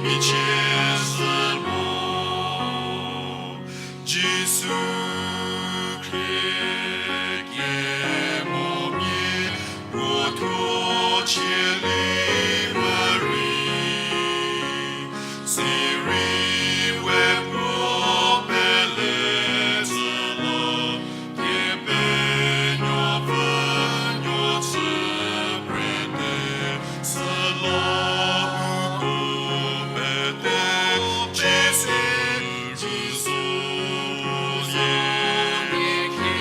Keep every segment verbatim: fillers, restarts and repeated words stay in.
Michie sü mo, Jisu Khrista kemomia puo thuo chielie rei, sirei we puo pele tsüla, Kepenuopfü nuo chü prete, süla uko pete, Jisu rüzo lie khe.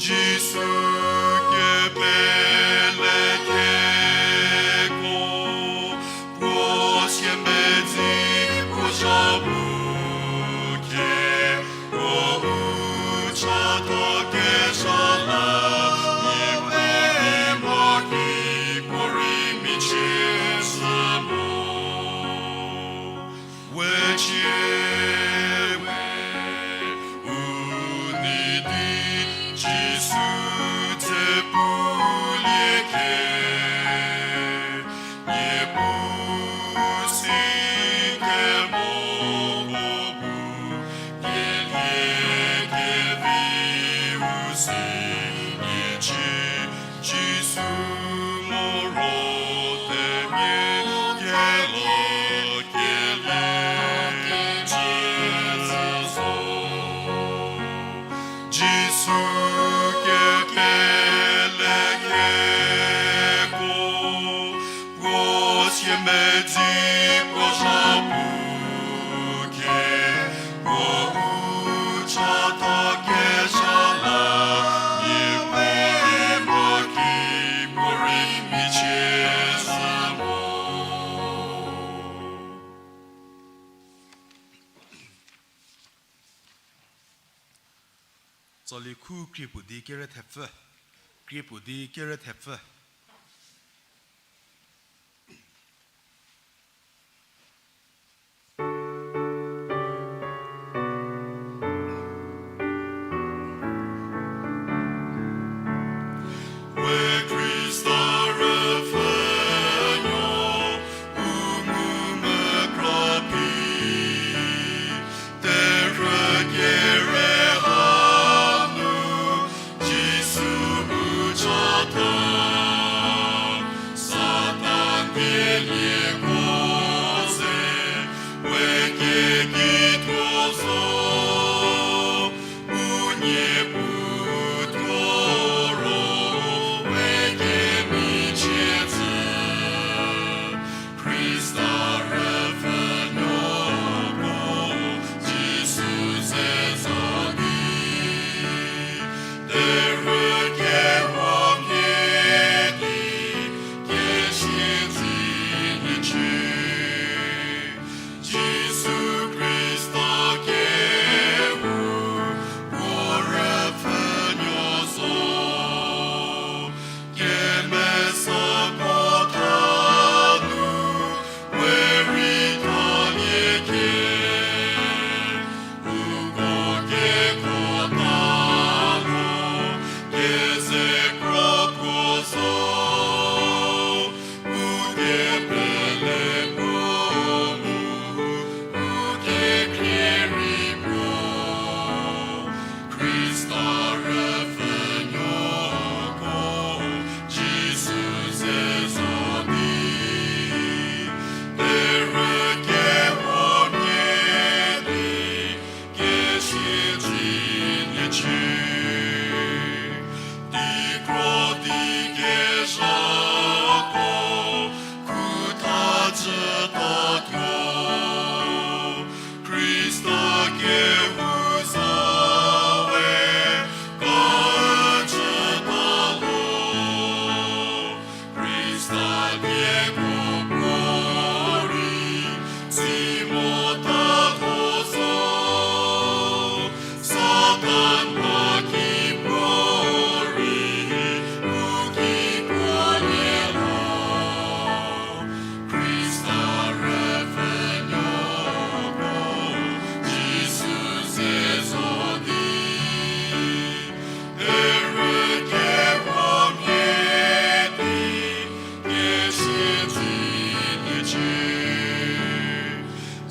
Jisu kepele kheko, puo siemedzi puo zhapu khe, puo u chatho kezha la, nie we maki puorei michie sü mo. We chie we u nei di Jisu dze pulie khe, Niepuu si kemoko bu, kelie keviu si nie cie, Jisu moro temia kela kelie cie zo. Jisu kepele kheko, puo siemedzi puo zhapu khe, puo u chatho kezha la, nie we maki puorei michie sü mo. Tsali khu krie puo di kere thepfü. Krie puo di kere thepfü. We Khrista rüpfhünuo, u mu mekra phi, terhü kere hanu, Jisu u chatho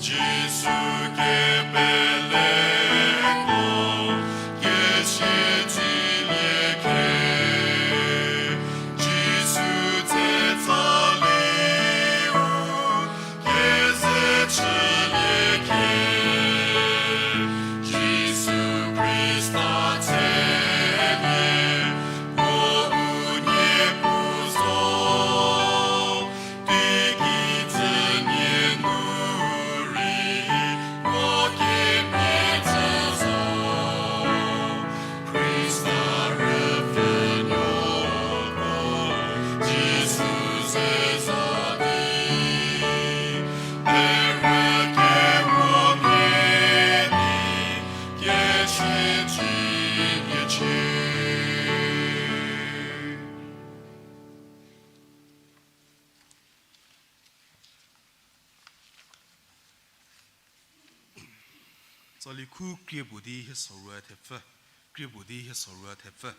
Jisu kepele mo, kesietsülie ke. Jisu tsetsa liu, keze chülie ke. Jisu Khrista tselie, mo unie pu zo. Teiki tsünie nu rei mo kepie tsü zo. Khrista rüpfhünuoko Jisu ze zo di, perhü kemo pie di kesietsülie cie. Tsali khu krie puo di hie sorou thepfü, krie puo di hie sorou thepfü.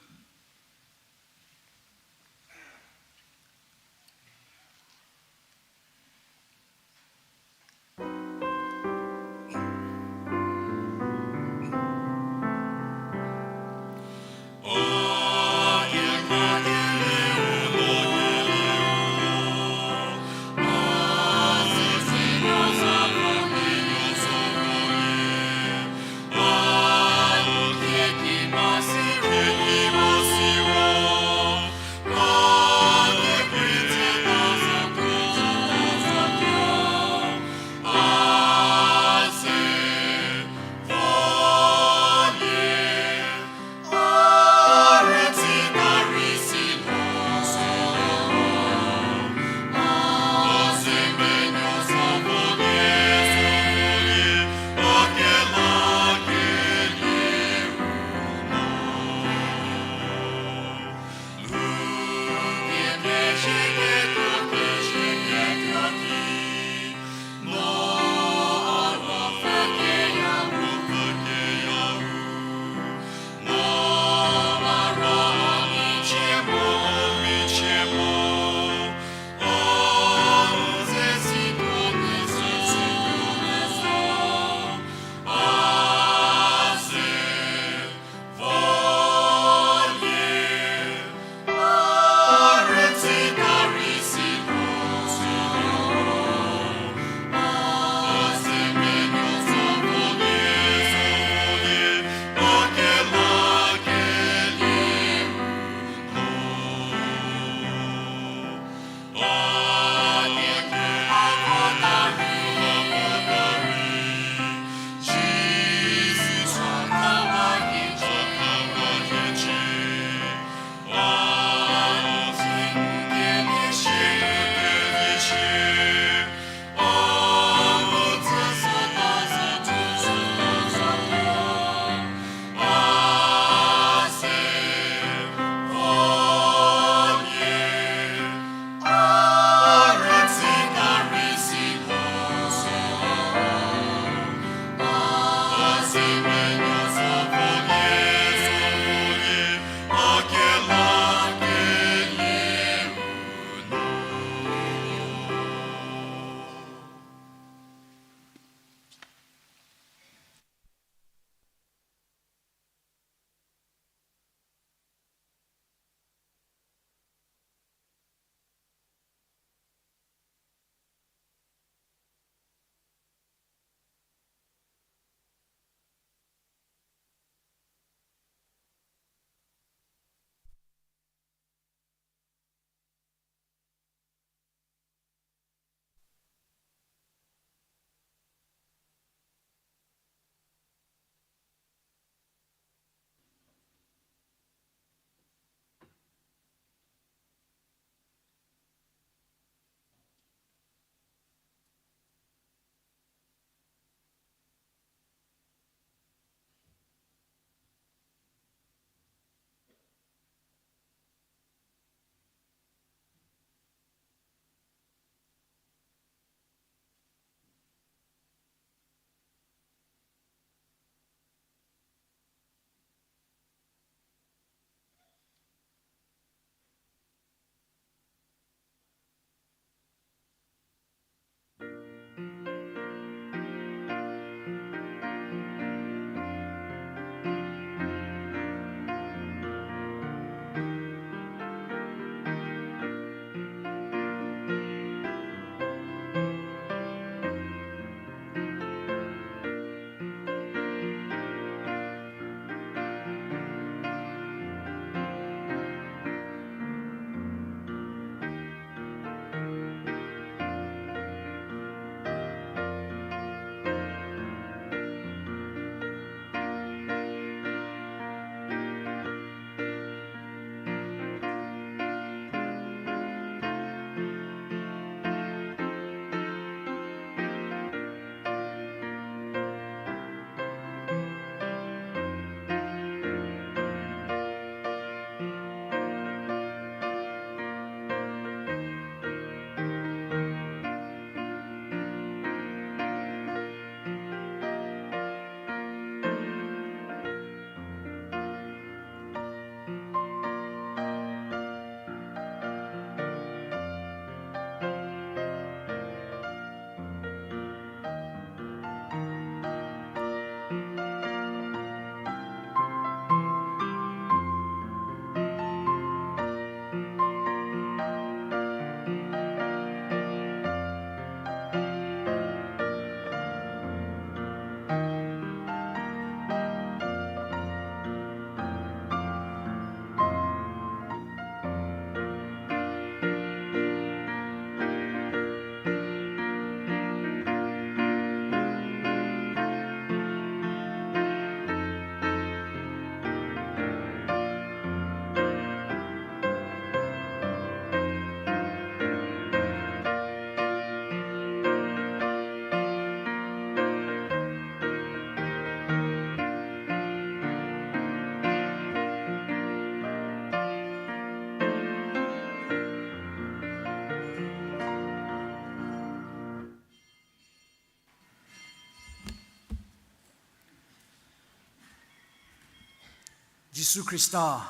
Jisu Khrista,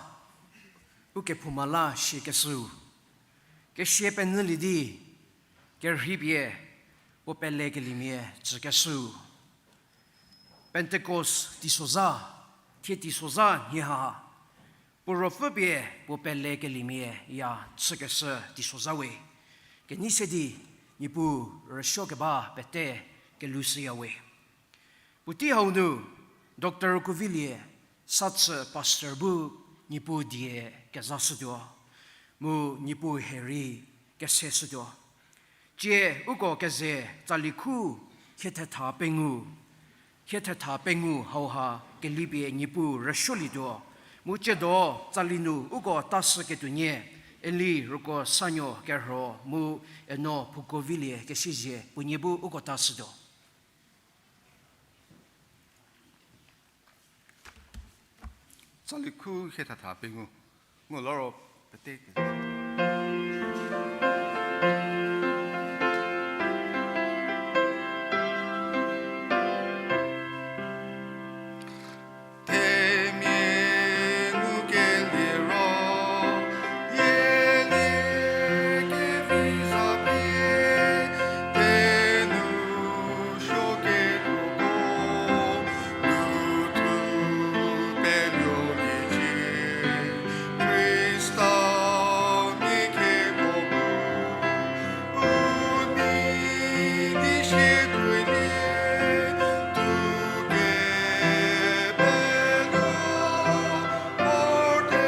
u kephouma la siakeshüu, kesia penyülie di, kerhei pie, puo pelekeliemia tsükeshüu. Pentecost teisozha, thie teisozha nhie ha, puo ruopfü pie puo pelekeliemia ya chükeshü teisozha we. Kenei se di, Niepuu rüsuo keba pete kelushüya we. Puotei hau nu, Doctor Kuvilie, sachü pastor bu Niepuu die kezashütuo, mu Niepuu hie rei keseshütuo. Tsie uko keze tsali khu hie thetha pengou, hie thetha pengou hauha kelipie Niepuu rüsuolietuo, mu tsiedo tsali nu uko tashüketuonie, Eli Ruko Sanuo kerho mu Eno Phukovilie kesizie puonie bu uko tashütuo. Tsali khu hie thetha pengou, ngu loro pete ke. Themia ngukelie ro, yielie kevi za pie, thenu suoketuoko, nu thu penuoliecie, Khrista mia keko bu, u nei di sietuolie, thu kepenuo vorte.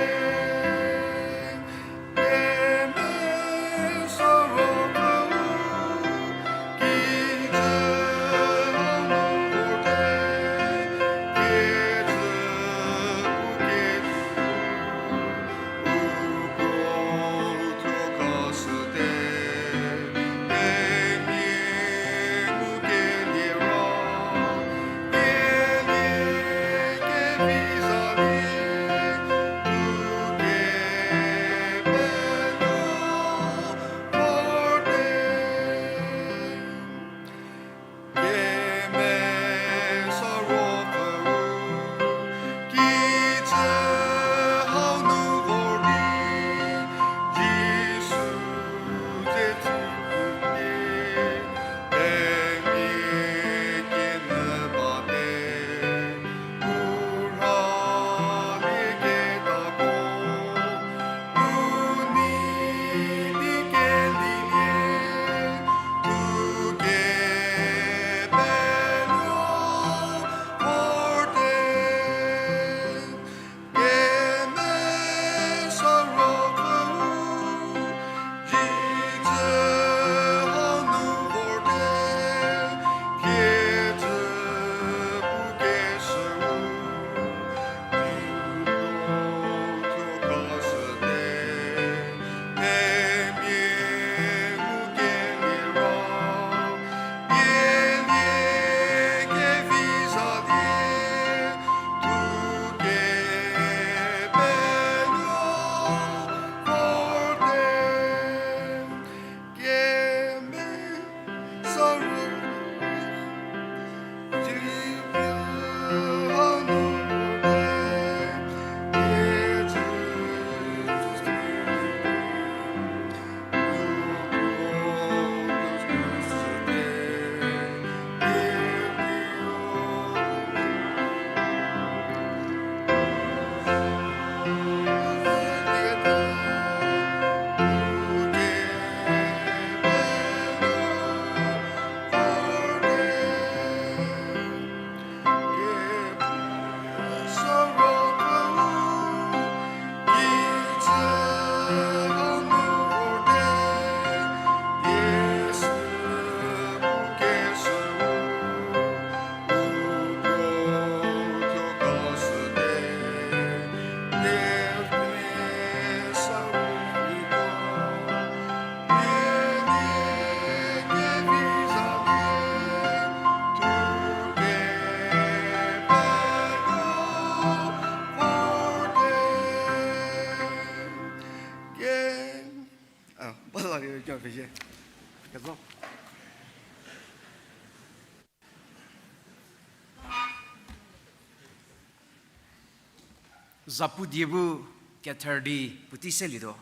Zapu die bu kether di puotei selietuo.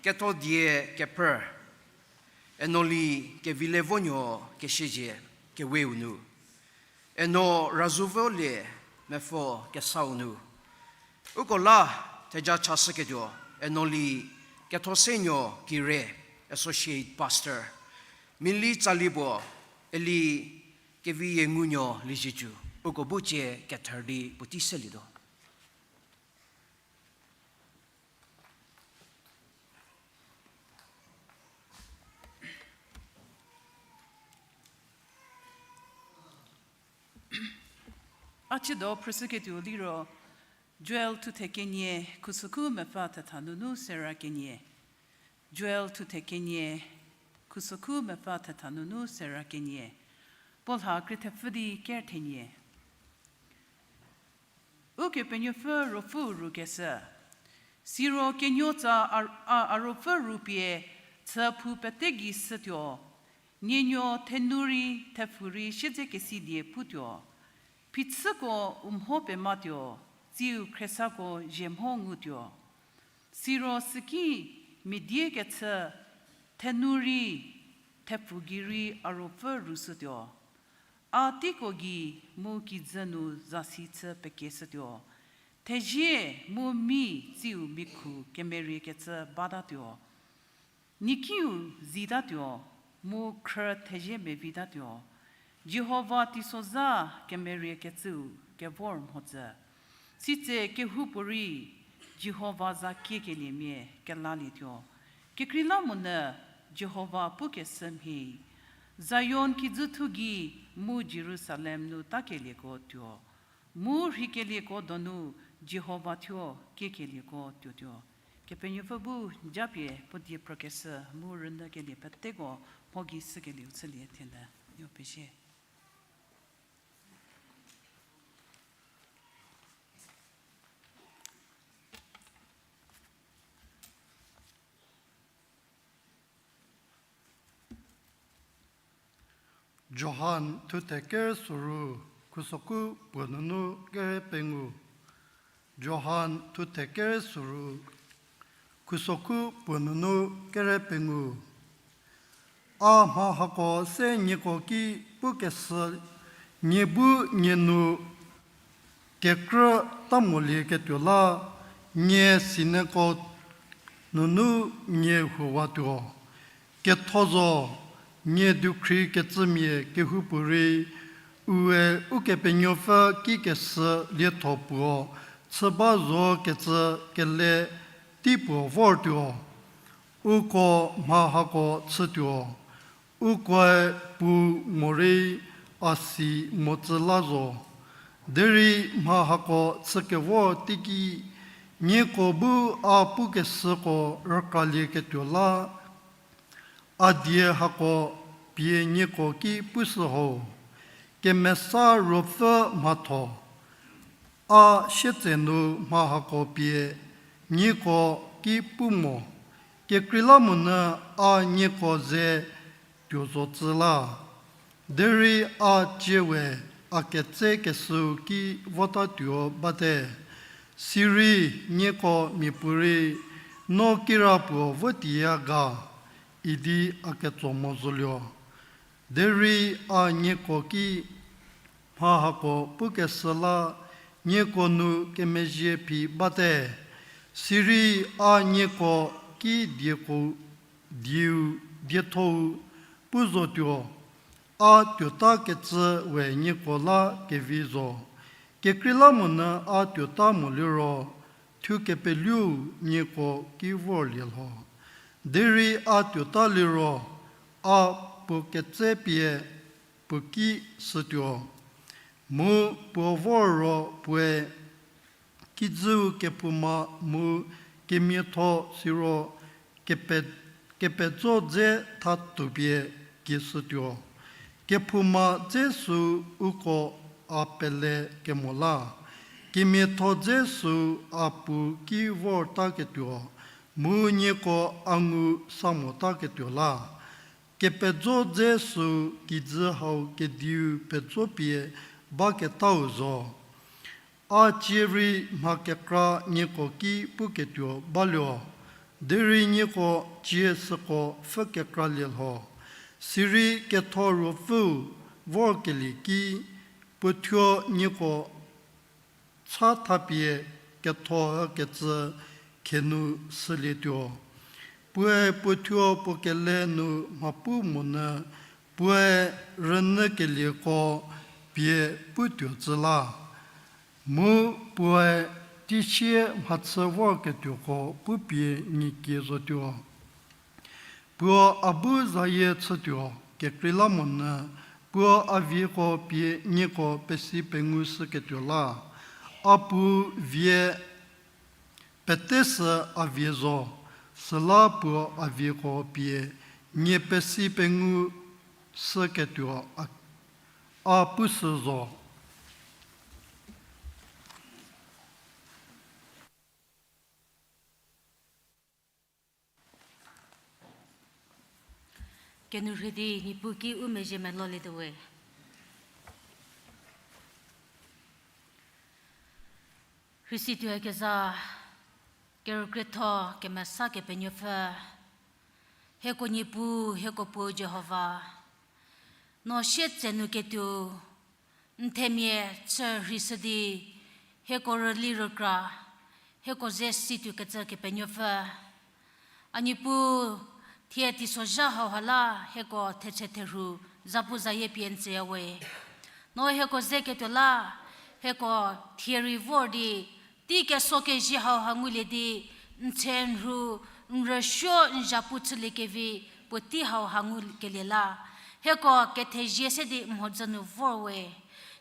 Ketho die kephrü, Eno li Kevilevonuo Keshüzhie keweu nu, Eno Razuvolie Mepfo Kesau nu, uko la theja chashüketuo, Eno li Kethosenuo Kire, Associate Pastor, Mili Tsalipuo, eli Keviyengunuo Liezietsu, uko bu cie kether di puotei selietuo. A chüdo phrüshüketuo liro, Joel thuthe kenie, khusokhu mepfü thetha nunu sera kenie. Joel thuthe kenie, khusokhu mepfü thetha nunu sera kenie. Puo lha krie thepfü di ker thenie. Ukepenuopfü Ruopfü rukeshü. Siro kenuotsa a, a, a ruopfü ru pie chü phou pete gei shütuo. Nienuo thenu rei thepfu rei siedzekesidie putuo. Phichüko u mho pematuo, tsiu khriesako zhie mho ngutuo. Siro süki mia die kechü thenu rei thepfu gei rei a ruopfü rushütuo. A teiko gei mu kijü nu zasi chü pekieshütuo. Thezie mu mi tsiu mikhu kemeriekecü batatuo. Nikiu zitatuo, mu khrü thezie mevitatuo. Jihova teisozha kemeriekecüu kevor mhodzü. Sitse kehoupuorei Jihova za kiekeliemia kelalietuo. Kekreilamonyü Jihova pukeshü mhie, Zion kijüthu gei mu Jerusalem nu takelieko tuo. Mu rheikelieko donu Jihova thuo kiekelieko tuotuo. Kepenuopfü bu japie puo die phrükeshü mu rünyükelie peteko mho gei shükelieu chülie thienyü nuo pezie. Johan thuthe ker soru, khusokhu puo nunu kere pengou. Johan thuthe ker soru, khusokhu puo nunu kere pengou. A mha hako se nieko ki pukeshü, nie bu nie nu kekrü ta molieketuo la, nie sineko nunu nie huowatuo. Ketho zo, nie dukhri kecümia kehoupuorei, ue Ukepenuopfü kikeshü lietho puo chü ba zo kecü kele tei puo vortuo. Uko mha hako chütuo. Ukoe pu morei a si mocü la zo. Derei mha hako chükevor teiki, nieko bu a pukeshüko rükralieketuo la, a die hako pie nieko ki pushü ho. Kemesa Ruopfü mhatho, a sietsenu mha hako pie nieko ki pu mo. Kekreilamonyü a nieko ze tuo zocü la. Derei a cie we a ketsekeshüu ki votatuo bate. Sirei nieko miapuorei, no kirapuo votiya ga, idi a ketso mo zoluo. Derei a nieko ki mha hako pukeshü la, nieko nu kemezhie phi bate. Sirei a nieko ki dieko, dieu, diethou pu zotuo. A tuotakecü we nieko la kevi zo. Kekreilamonyü a tuota moliro, thukepeluou nieko ki vorlie lho. Derei a tuota liro, a puo ketse pie puo ki shütuo. Mu puo vor ro puoe kijüu kephouma mu kemiatho siro kepe-, kepejo dze thatupie kieshütuo. Kephouma dze sü uko a pele kemo la, kemiatho dze sü a puo ki vortaketuo, mu nieko a ngu sa motaketuo la. Kepejo dze sü kijü hau kediu pejo pie baketau zo. A cie rei mha kekra nieko ki puketuo baluo, derei nieko cie süko pfhü kekralie lho, sirei ketho ruopfüu vorkelie ki, puothuo nieko cha thapie ketho ükecü khenu sülietuo. Puoe puothuo puo kele nu mha pu monyü, puoe rünyükelieko pie putuo cü la, mu puoe teisie mhachü vorketuoko pupie nie kie zotuo. Puo a bu zayie chütuo kekreilamonyü, puo a vieko pie nieko pesi pengu shüketuo la. A Puo vie pete sü a vie zo, süla puo a vieko pie nie pesi pengu shüketuo a, a pushü zo. Kenou rhei di Niepuu ki u mezhie melolietuo we. Rhei si tuoyakezha, kerükrietho kemesa Kepenuopfü, hieko Niepuu, hieko Puo Jihova, no sietsenu ketuo n themia chü rheishü di, hieko rüli rükra, hieko ze si tuokecü Kepenuopfü, a Niepuu, thie teisozha hauha la hieko thetse therhu zapuzayie pie n tsüya we. No hieko ze ketuo la, hieko thie rei vor di, tei keso kezie hauha ngulie di, n tse n rhu, n rüsuo n zhapu chüliekevi, puotei hauha ngukelie la, hieko kethezie se di n mhodzü nu vor we.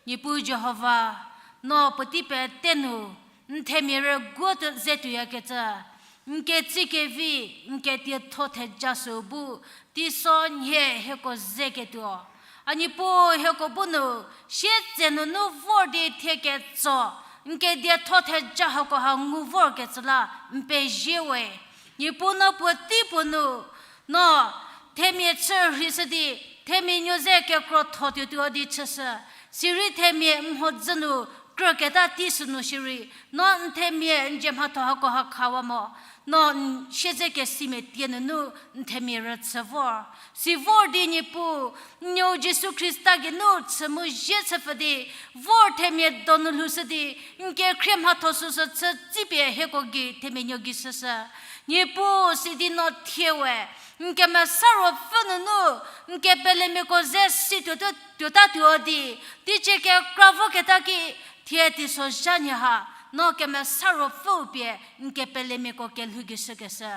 Niepuu Jihova, no puotei pete nu n themia rüguo tuo ze tuoyakecü, n ketsie kevi, n kedietho theja süu bu, teiso nhie hieko ze ketuo. A Niepuu hieko bu nu, sietse nunu vor di thie ketso, n kedietho theja hakoha ngu vorkecü la n pezie we. Niepuu no puotei puo nu, no themia chü rheishü di, themia nuo ze kekrotho tuotuo di chüshü, sirei themia n mhodzü nu krüketa tei sünu shierei, no n themia n dzie mhatho hakoha khawa mo, no n siedzekesimia tie nunu n themia rüchü vor. Si vor di Niepuu, n nuo Jisu Khrista geinu chü mu zie chüpfü di, vor themia donu lhoushü di, n kekhrie mhatho süsü chü tsipie hieko gei themia nuo gei shüshü. Niepuu sidi no thie we, n kemesa ruopfü nunu, n kepelemiako ze si tuo, tuo, tuotatuo di, teicie kekra voketa ki, thie teisozha nhie ha, no kemesa ruopfüu pie n kepelemiako kelhou gei shükeshü.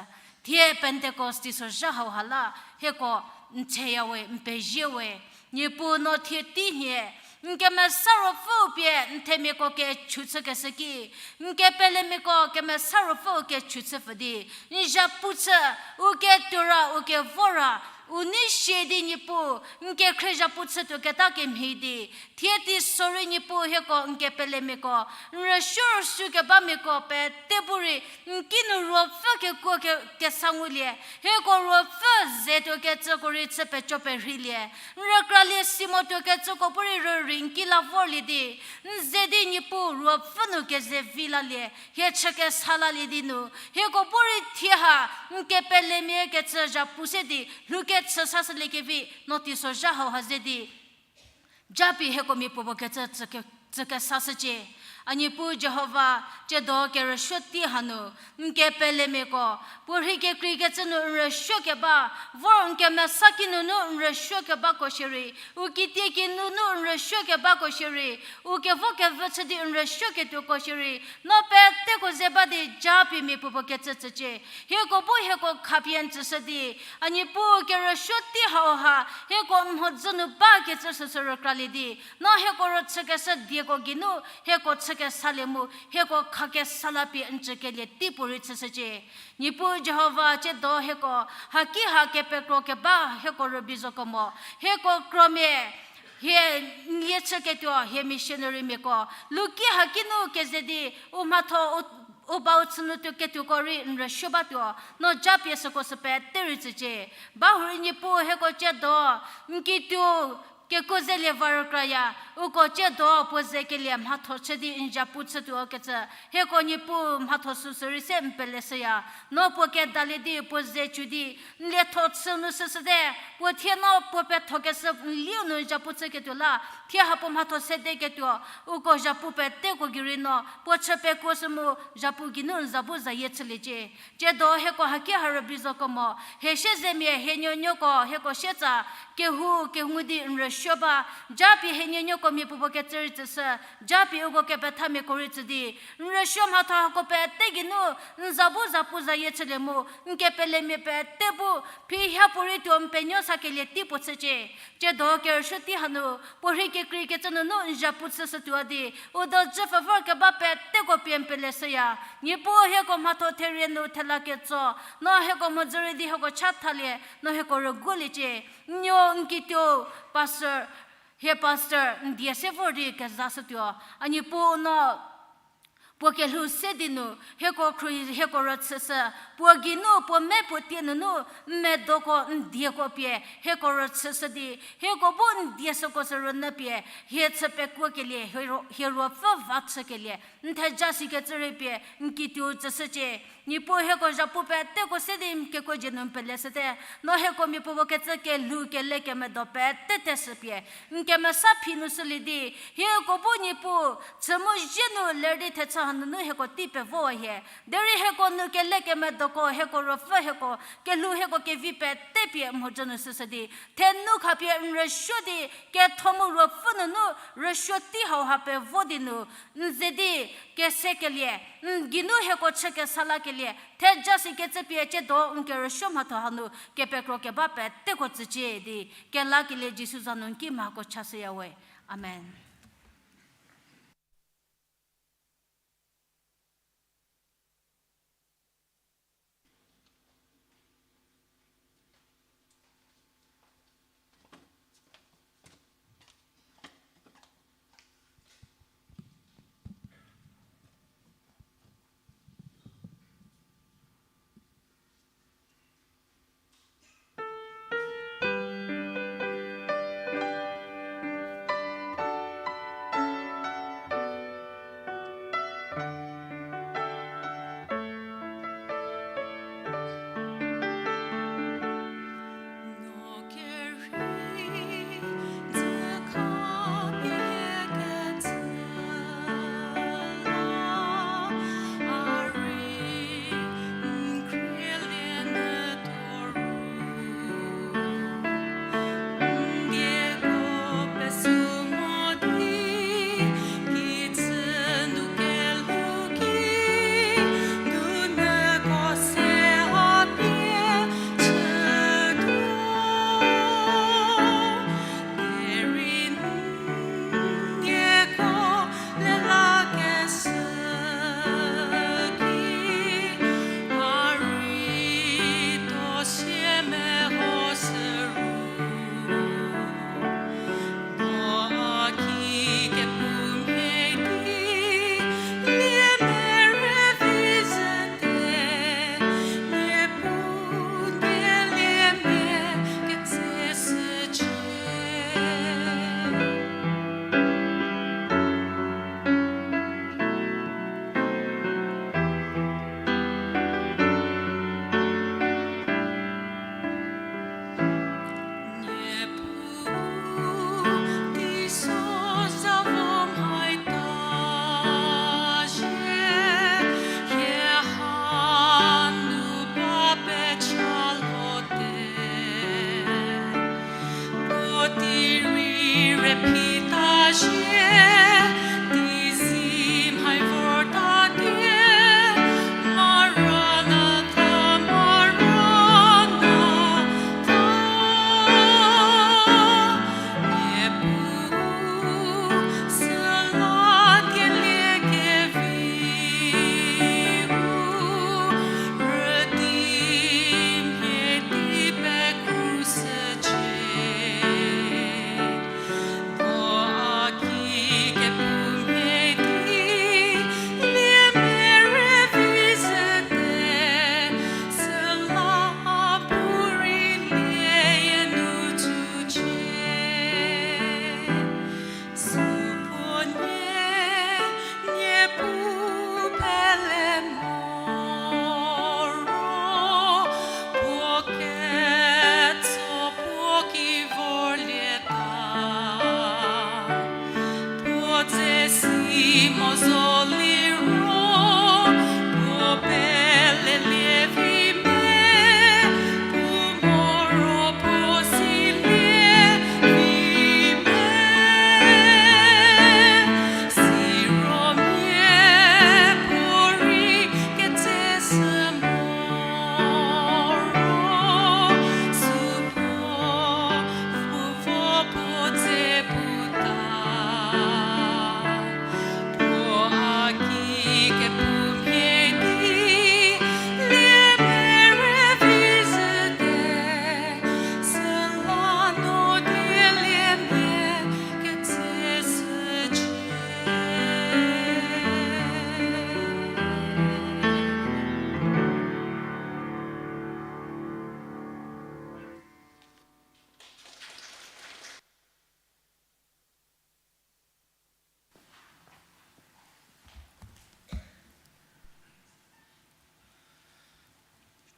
Thie Pentecost teisozha hauha la, hieko n theya we, n pezie we. Niepuu no thie tei nhie, n kemesa ruopfüu pie n themiako kechu chükeshü ki, n kepelemiako kemesa ruopfüu kechu chüpfü di, n zhapu chü, u ketuo ra, u kevo ra, u nei sie di Niepuu, n kekhrie zhapu chü tuoketa kemhie di, thie teisozha rei Niepuu hieko n kepelemiako, n rüsuo rüsuokebamiako pete bu rei, n kinu ruopfü kekuo ke, kesa ngulie, hieko ruopfü ze tuokecüko rei chü peco perheilie, n rükralie si mo tuokecüko bu rei rürei n ki la vorlie di, n ze di Niepuu ruopfü nu keze vi lalie, hie chü kesa lalie di nu, hieko bu rei thie ha, n kepelemia kecü zhapu se di, lhou kechü sashüliekevi, no teisozha hauha ze di, japie hieko mia puopuo kecü tsü ke, tsü kesashücie. A Niepuu Jihova, tsiedo kerüsuo tei hanu, n kepelemiako, puorhei kekreikecü nu n rüsuo keba, vor n kemesa kinunu n rüsuo kebako shierei, u kitiekinu nu n rüsuo kebako shierei, u kevo kevü chü di n rüsuo ketuoko shierei, no peteko ze ba di japie mia puopuo kecü tsücie. Hieko bu hieko khapie n tsüshü di, a Niepuu kerüsuo tei hauha, hieko n mhodzü nu bakecü süsü rükralie di, no hieko rüchükeshü dieko geinu, hieko chü kesalie mu, hieko kha kesa la pie n tsükelie tei puorei chüshücie. Niepuu Jihova tsiedo hieko, haki ha kepekro keba hieko rübei zoko mo, hieko kromia, hie n lie chüketuo, hie missionarymiako, luki hakinu keze di, u mhatho u, u bau chünu tuo ketuoko rei n rüsuo batuo, no japie süko sü pete rei tsücie. Bahurei Niepuu hieko tsiedo, n kituo, kekuo zelie va rükraya, Uko tsiedo puo ze kelie mhatho chü di n zapu chütuo kecü, hieko Niepuu mhatho süsü rei se n peleshüya. No puo kedalie di puo ze cü di n lietho chü nu süsüte, puo thie no puo pethokeshü n liu nu zapu chüketuo la, thie ha puo mhatho sedeketuo, uko zapu peteko gei rei no puo chü pekuoshü mu zapu geinu n za bu zayie chüliecie. Tsiedo hieko haki ha rübei zokemo, hie siezemia hie nuonuoko hieko sietsa kehou kengu di n rüsuo ba, japie hie nuonuoko miapuopuo kecü rei tsüshü, japie uko kepethamiako rei tsü di, n rüsuo mhatho hako pete geinu n za bu zapu zayie chülie mu, n kepelemia pete bu phi ha puorei tuo n penuo sakelie tei puo chücie. Tsiedo kerüsuo tei hanu, puorhi kekreikecü nunu n zapu chüshütuo di, u dojü pfü vorkeba peteko pie n peleshüya. Niepuu hieko mhatho therie nu thela ketso, no hieko mhodzü rei di hieko chathalie, no hieko rüguoliecie. N nuo n kituo pastor, hie pastor n die se vor di kezashütuo. A Niepuu no puo kelhou se di nu, hieko khruohi hieko rüchüshü, puo geinu, puo me puo tie nunu, n medoko n dieko pie hieko rüchüshü di, hieko bu n die süko sü rünyü pie, hie chü pekuokelie, hie ruo-, hie ruopfü va chükelie n theja sikecü rei pie n kituo tsüshücie. Niepuu hieko zapu peteko se di n kekuo dzie nu n peleshüte, no hieko miapuopuo kecü kelhou kele kemedo pete teshü pie n kemesa phi nu shülie di, hieko bu Niepuu chü mu zie nu ler di thechü hanunu hieko tei pevowa hie. Derei hieko nu kele kemedoko, hieko ruopfü hieko, kelhou hieko kevi pete pie n mhodzü nu shüshü di, thenu khapie n rüsuo di, ketho mu ruopfü nunu rüsuo tei hauha pevo di nu, n ze di, kesekelie, n geinu hieko chü kesa lakelie, theja sikecü pie tsiedo n kerüsuo mhatho hanu kepekro keba peteko tsücie di, kelakelie Jisu za nu n ki mhako chashüya we. Amen.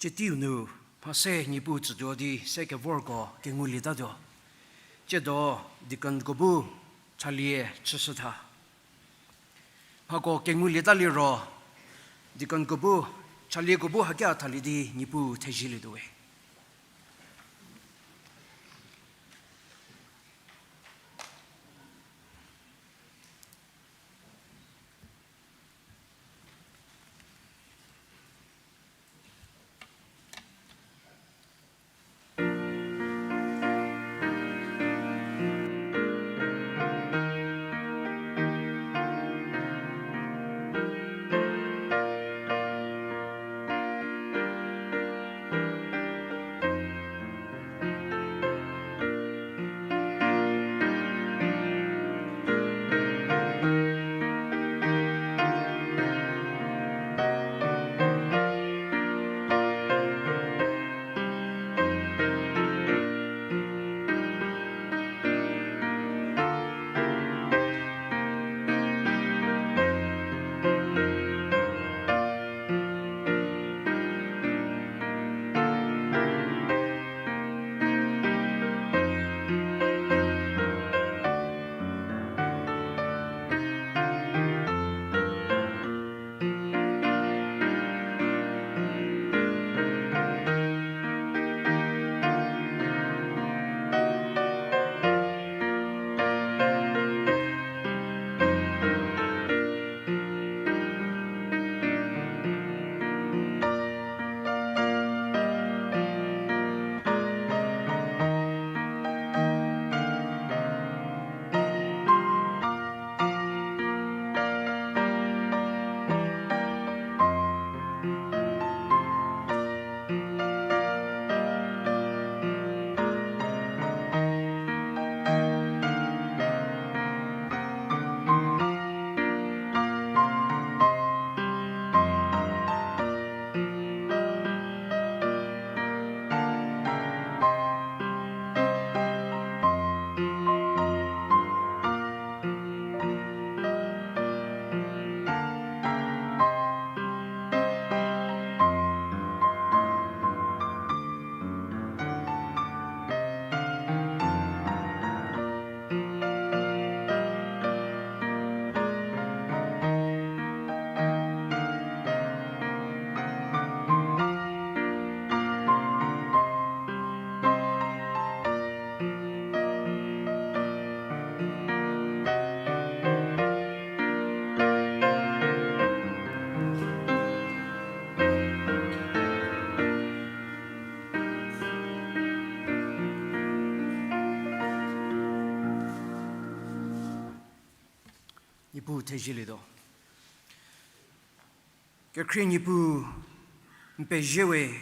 Cietiu nu mha se Niepuu tsütuo di se kevorko kengulietatuo. Tsiedo deaconko bu chalie chüshütha. Mhako kengulieta liro, deaconko bu, chalieko bu hakia thalie di Niepuu thezielietuo we. Niepuu thezielietuo. Kekhrie Niepuu, n pezie we,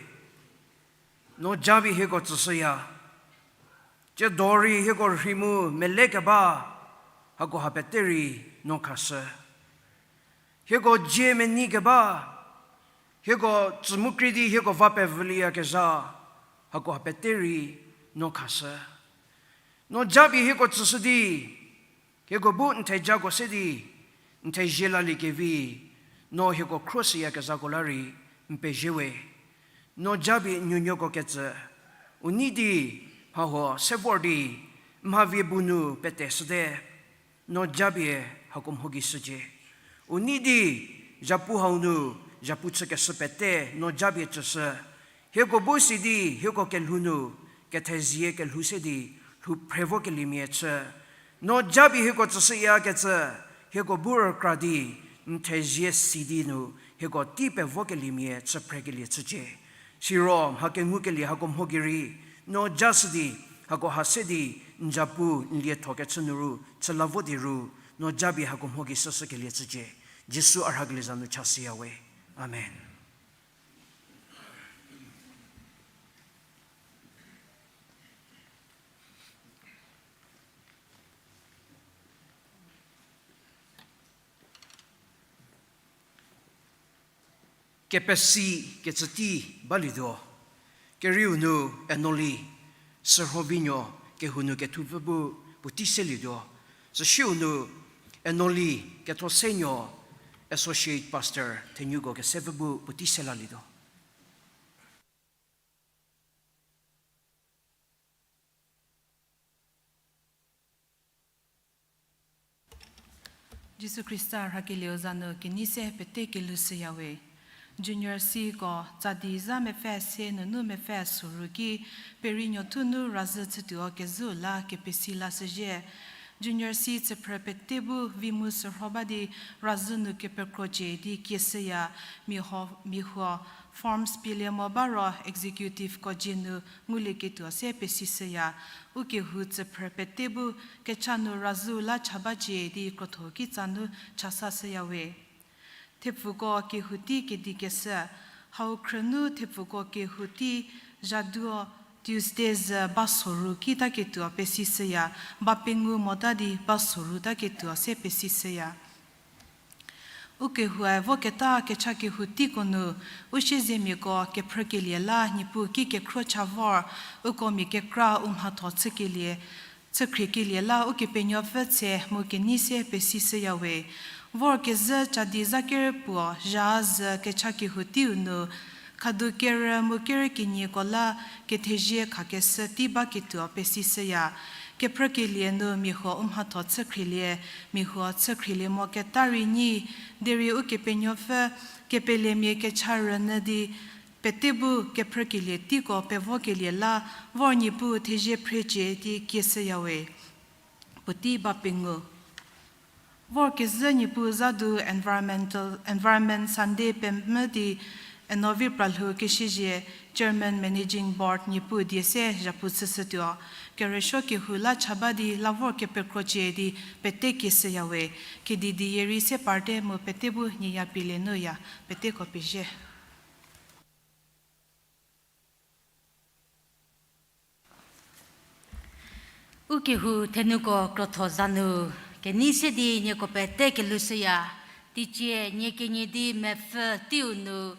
no japie hieko tsüshüya. Tsiedo rei hieko rhei mu mele keba, hakoha pete rei no khashü. Hieko dzie menei keba, hieko tsü mu krei di hieko va pevülieyakezha, hakoha pete rei no khashü. No japie hieko tsüshü di, hieko bu n thejako se di, n thezie laliekevi, no hieko khruohi shüyakezhako la rei n pezie we. No japie n nuonuoko kecü, u nei di, mha huo se vor di, mha vie bu nu pete shüte, no japie hako mho gei shücie. U nei di, zhapu hau nu, zhapu chükeshü pete, no japie tsüshü. Hieko bu si di, hieko kelhou nu, kethezie kelhou se di, lhou phre vokeliemia chü. No japie hieko tsüshüyakecü, hieko bu rükra di, n thezie si di nu, hieko tei pevokeliemia chü phrekelie chücie. Siro, mha kengukelie hako mho gei rei, no ja shü di, hako ha se di, n zhapu, n lietho kechü nu ru, chü la vo di ru, no japie hako mho gei shüshükelie chücie. Jisu a rhakelie za nu chashüya we. Amen. Kepesi kecü tei balietuo. Kerieu nu Enoli, Sürhovinuo kehou nu kethupfü bu puotei selietuo. Süsieu nu Enoli Kethosenuo, Associate Pastor thenuko kesepfü bu puotei selalietuo. Jisu Khrista rhakelieu za nu kenei se pete kelhou shüya we. Junior C ko tsadi zha mepfü se nunu mepfü soru ki, Perinuothu nu razhü chütuo kezhüu la kepesi lashüzhie. Junior C chüphrü pete bu vi mu sürho ba di razhü nu kepekrocie di kieshüya, mia huo, mia huo forms pielie mo ba ro executive ko dzie nu ngulieketuo se pesishüya. Ukehou chüphrü pete bu kecha nu razhüu la cha bacie di krotho kitsa nu chasashüya we. Thepfuko kehou tei kedikeshü, hau khrünu thepfuko kehou tei zhaduo Tuesday zhü ba soru kitaketuo pesishüya, ba pengou mota di ba soru taketuo se pesishüya. Ukehoue voketa kecha kehou teiko nu, u siezemiako kephrükelie la Niepuu ki kekhro cha vor, uko mia kekra u mhatho chükelie, chükhriekelie la Ukepenuopfü tse mu kenei se pesishüya we. Vorkezhü cadi zakerpuo zha zhü kecha kehou teiu nu, khadu kerü mu kerü kenieko la kethezie khakeshü tei baketuo pesishüya. Kephrükelie nu mia huo u mhatho chükhrielie, mia huo chükhrielie moketa rei nyi, derei Ukepenuopfü kepelemia kecha rünyü di, pete bu kephrükelie teiko pevokelie la vor Niepuu thezie phrecie di kieshüya we. Puotei ba pengou. Vorkezhü Niepuu za du environmental, Environment Sunday pemvü di Enovi Pralhou Kesiezie, Chairman Managing Board Niepuu die se zhapu chüshütuo. Kerüsuo kehou la cha ba di la vor kepekrocie di pete kieshüya we. Kedi di yie rei se parte mu pete bu nieya pielie nuya, peteko pezie. Ukehou thenuko krotho za nu, kenei se di nieko pete kelhou shüya, teicie nie kenie di mepfü teiu nu,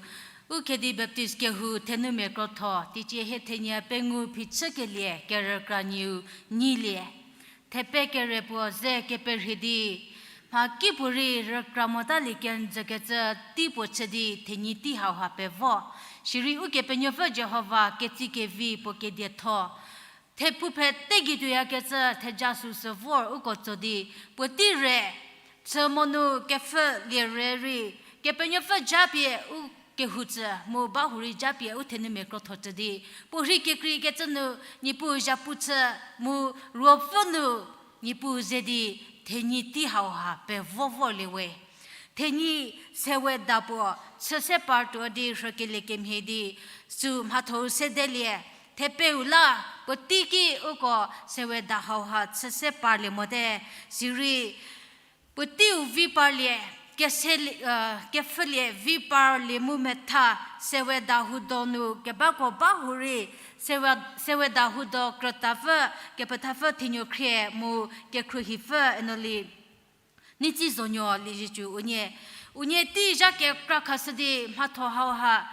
Ukhedi Baptist kehou thenumia krotho, teicie hie thenie pengou phichükelie kerükra nieu nyilie. Thepe kere puo ze keperhie di, mhakipuorei rükra motalie kenjükecü tei puo chü di thenyi tei hauha pevo. Sirei Ukepenuopfü Jihova ketsi kevi puo kedietho. Thepu pete gei tuoyakecü theja süsü vor uko tso di, puotei re, chü monu kepfhülie rei, Kepenuopfü japie u kehou tsü mu bahurei japie u thenumia krotho tsü di, puorhi kekreikecü nu Niepuu zhapu chü mu ruopfü nu Niepuu ze di thenyi tei hauha pevo vorlie we. Thenyi seweda puo chü se par tuo di rhükelie kemhie di, sü mhatho-u sedelie, thepeu la puoteiki uko seweda hauha chü se parlie mote, sirei puoteiu vi parlie, kese, kepfhülie vi parlie mu metha, seweda hudo nu kebako bahurei, sewe, seweda hudo krütapfü, kepethapfü Thinuokhrie mu kekhruohipfü Enoli Neitsi Zonuo Liezietsu unie, unie tei zha kekra khashü di mhatho hauha,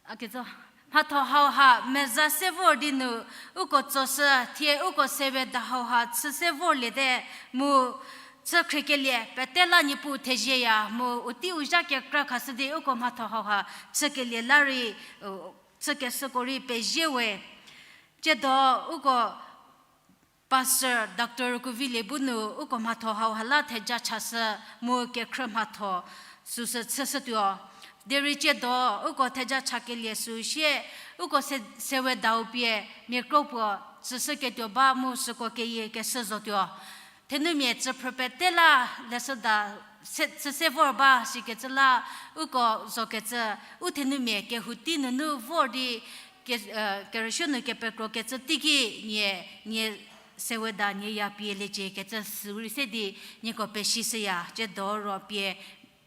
a ketso, mhatho hauha meza se vor di nu, uko tsoshü thie uko seweda hauha chü se vorliete mu chü khriekelie pete la Niepuu thezieya mu u teiu zha kekra khashü di uko mhatho hauha chükelie la rei, chükeshüko rei pezie we. Tsiedo uko Pastor Doctor Kuvilie bu nu uko mhatho hauha la theja chashü mu kekhrü mhatho süsü chüshütuo. Derei tsiedo uko theja chakelie sü sie uko se-, sewedau pie mia kro puo tsüshüketuo ba mu süko keyie keshü zotuo. Thenumia tsüphrü pete la leshüda se-, chüse vor ba sikecü la uko zokecü, u thenumia kehou tei nunu vor di ke-, kerüsuo nu kepekrokecü teiki nie, nie seweda nie ya pie liecie kecü sü rei se di nieko pesishüya, tsiedo ro pie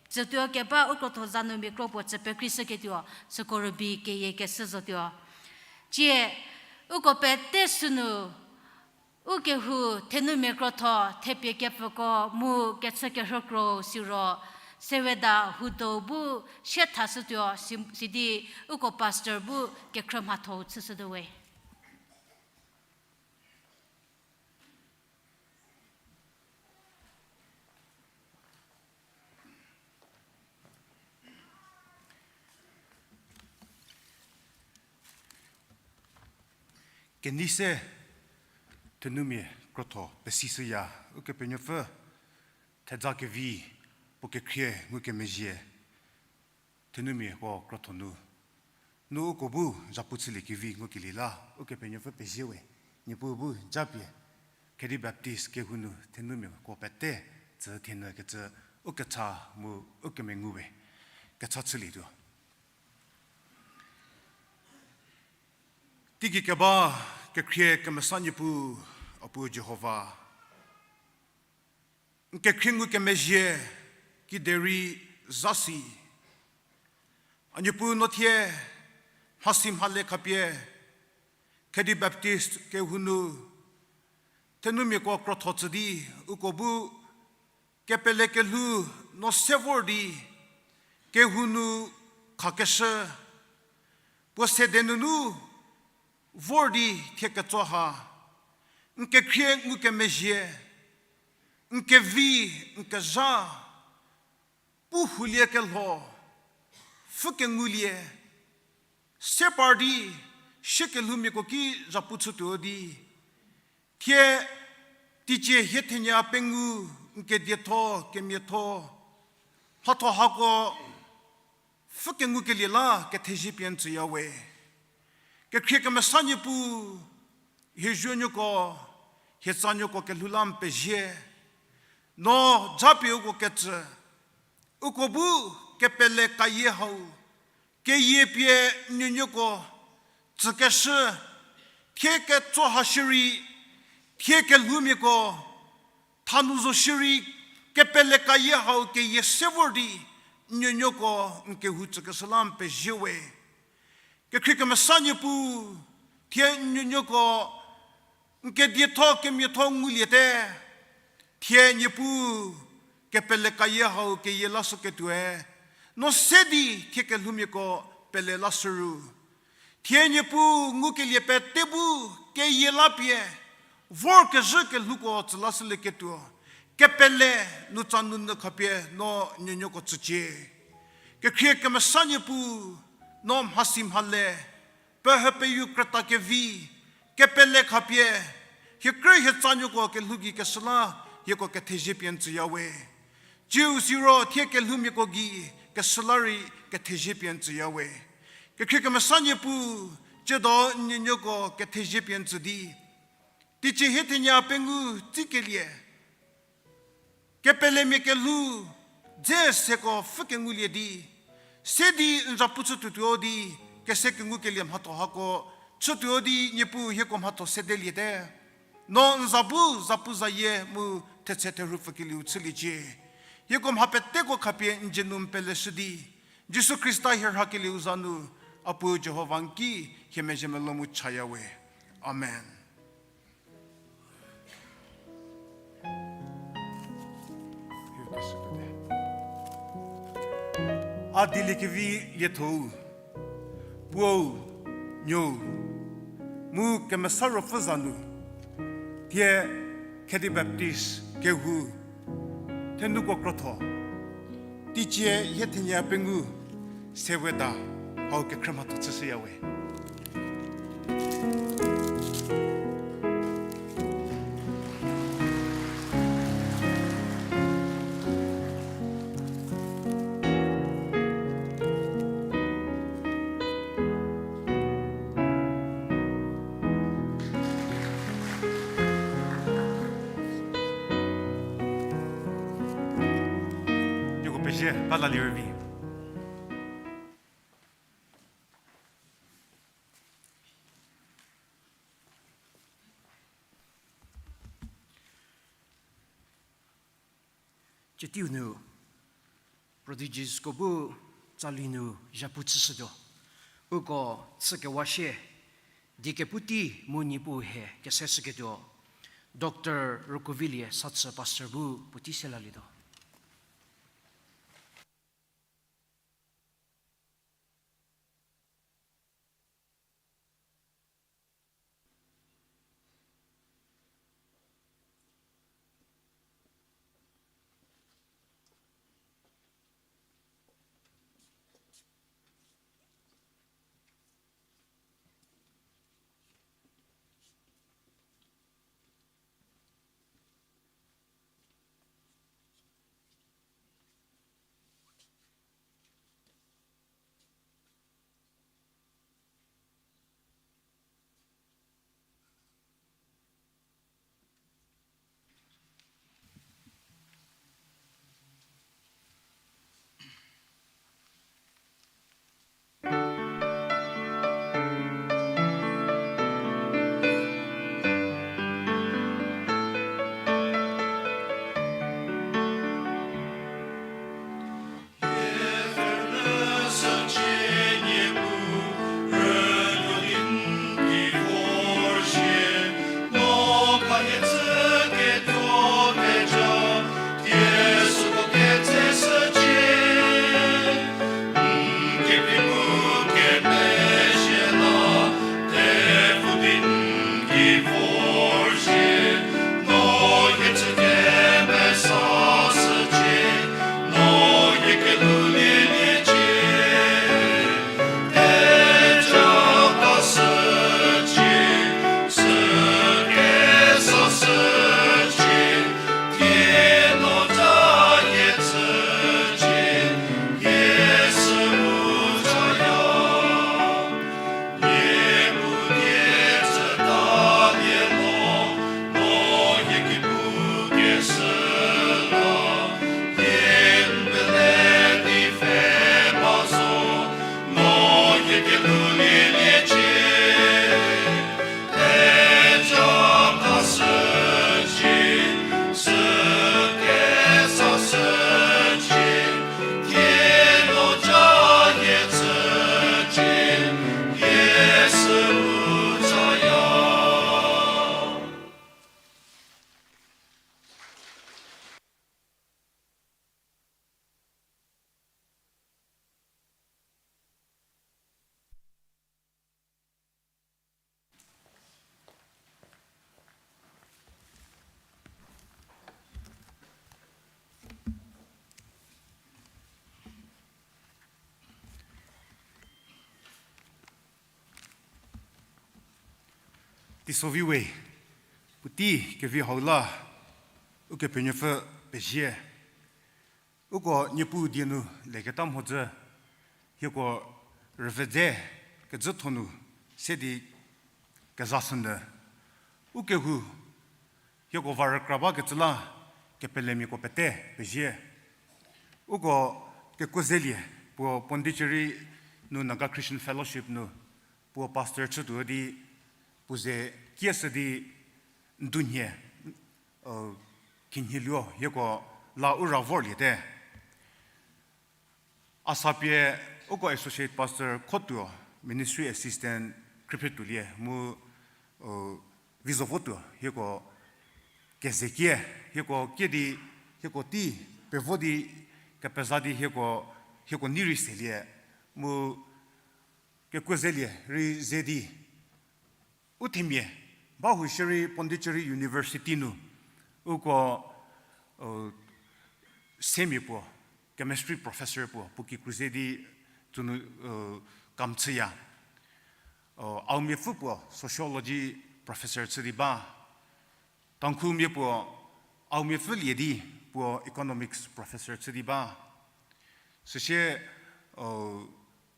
tsütuo keba u krotho za nu mia kro puo tsü pekreishüketuo, süko rübei keyie keshü zotuo. Tsie, uko pete sünu, u kehou thenumia krotho, thepie kepfüko mu kechü kerhü kro siro, seweda hudo bu sie thashütuo, si-, sidi uko pastor bu kekhrü mhatho chüshütuo we. Kenei se thenumia krotho pesishüya, Ukepenuopfü theja kevi puo kekhrie ngukemezhie, thenumiako krotho nu, nu uko bu zhapu chüliekevi ngukelie la Ukepenuopfü pezie we. Niepuu bu japie Khedi Baptist kehou nu thenumiako pete tsü thienyü kecü u kecha mu u kemengu we. Kecha chülietuo. Teigei keba kekhrie kemesa Niepuu, A Puo Jihova, n kekhrie ngukemezhie kiderei zasi, A Niepuu, no thie mhasi mhale khapie Khedi Baptist kehou nu thenumiako krotho tsü di, uko bu kepele kelhou no se vor di, kehou nu khakeshü, puo sede nunu vor di thie ketso ha, n kekhrie ngukemezhie, n kevi, n kezha, pu hulie kelho, pfhü kengulie, se par di, sie kelhoumiako ki zhapu chütuo di, thie teicie hie thenie pengou, n kedietho, kemiatho, mhatho hako pfhü kengukelie la kethezie pie n tsüya we. Kekhrie kemesa Niepuu, hie zuonuoko, hie tsanuoko kelhou la n pezie. No japie uko ketsü, uko bu kepele kayie hau keyie pie n nuonuoko tsükeshü, thie ketso ha shierei, thie kelhoumiako thanu zo shierei, kepele kayie hau keyie se vor di n nuonuoko n kehou tsükeshü la n pezie we. Kekhrie kemesa Niepuu, thie n nuonuoko n kedietho kemiatho nguliete, thie Niepuu kepele kayie hau keyie lashüketuoe, no se di thie kelhoumiako pele lashü ru. Thie Niepuu ngukelie pete bu keyie la pie, vorkezhü kelhouko tsü lashülieketuo, kepele nu tsa nu nyü khapie no nuonuoko tsücie. Kekhrie kemesa Niepuu, no mhasi mhale, pehü peyu krüta kevi, kepele khapie, hie krü hie tsanuoko kelhou gei keshü la, hieko kethezie pie n tsüya we. Tsiu siro thie kelhoumiako gei keshü la rei kethezie pie n tsüya we. Kekhrie kemesa Niepuu, tsiedo n nuonuoko kethezie pie n tsü di, teicie hie thenie pengou tsikelie, kepelemia kelhou dze seko pfhü kengulie di, se di n zhapu chütuotuo di, kese kengukelie mhatho hako chütuo di Niepuu hieko mhatho sedeliete. No n za bu zapuzayie mu thetse therhu pfükelieu chüliecie. Hieko mha peteko khapie n dzie nu n peleshü di, Jisu Khrista hie rhakelieu za nu, A Puo Jihova n ki hie mezhie melou mu chaya we. Amen. A dieliekevi lietho-u, Puou, Nuou, mu Kemesa Ruopfü za nu, thie Khedi Baptist kehou thenuko krotho, teicie hie thenie pengou, seweda hau kekhrü mhatho chüshüya we. Cie, ba la lirüvi. Cietiu nu, Prodigies ko bu tsali nu zhapu chüshütuo. Uko chükewa shie, die kepu tei mu Niepuu hie keseshüketuo, Doctor Rokovilie Satsü Pastor bu puotei se lalietuo. Teisovi we, puotei kevi hau la, Ukepenuopfü pezie. Uko Niepuu die nu leketa mhodzü, hieko rüvü dze kezhatho nu se di kezashünyü. Ukehou, hieko va rükra bakecü la kepelemiako pete pezie. Uko kekuo zelie, puo Pondicherry nu Naga Christian Fellowship nu puo pastor chütuo di, puo ze kieshü di ndunhie, khinhie luo hieko la u ra vorliete. Asapie uko associate pastor khotuo, ministry assistant khriepie tuolie mu, vi zo votuo hieko kezekie, hieko kie di, hieko tei pevo di, kepeza di hieko, hieko nei rei selie, mu kekuo zelie rei ze di u themia ba hu shierei Pondicherry University nu uko, semia puo, chemistry professor puo, puo kikru ze di tsünu kam chüya. Aomiapfü puo sociology professor chü di ba. Tangkhulmia puo, Aomiapfülie di puo economics professor chü di ba. Süsie,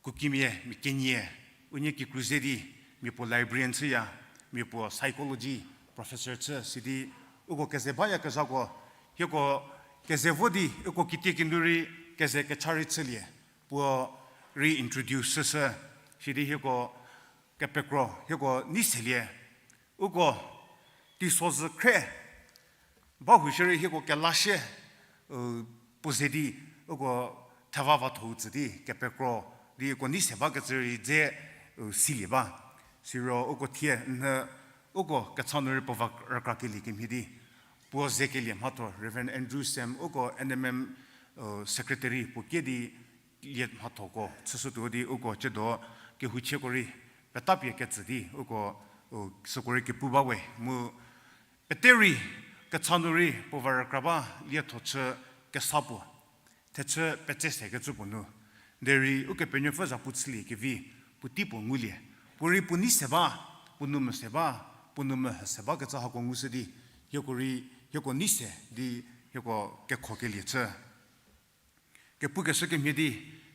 Kukimia, mia kenie, unie kikru ze di, mia puo librarian chüya, mia puo psychology professor chü sidi, uko keze bayakezhako, hieko keze vo di uko kitiekinu rei keze kecha rei chülie, puo rei introduce shüshü, sidi hieko kepekro, hieko nei selie, uko teisozhü khre, bahou shierei hieko kelashie, u, puo ze di, uko theva vathou tsü di, kepekro, di uko nei se bakecü rei dze, u, silie ba. Siro uko thie, nhü, uko kecha nu rei puo va rükrakelie kemhie di, puo zekelie mhatho, Reverend Andrew Sam, uko N M M, u, secretary, puo kie di, lie mhathoko chüshütuo di uko ciedo kehouchieko rei petapie ketsü di uko, u, süko rei kepu ba we mu pete rei kecha nu rei puo va rükra ba lietho chü kesa puo, thechü petse sekecü puo nu. Derei Ukepenuopfü zhapu chülie kevi puotei puo ngulie. Puo rei puo nei se ba, puo nou mese ba, puo nou mehü se bakecü hako ngushü di, hieko rei, hieko nei se di, hieko kekhokelie chü. Kepukeshü kemhie di,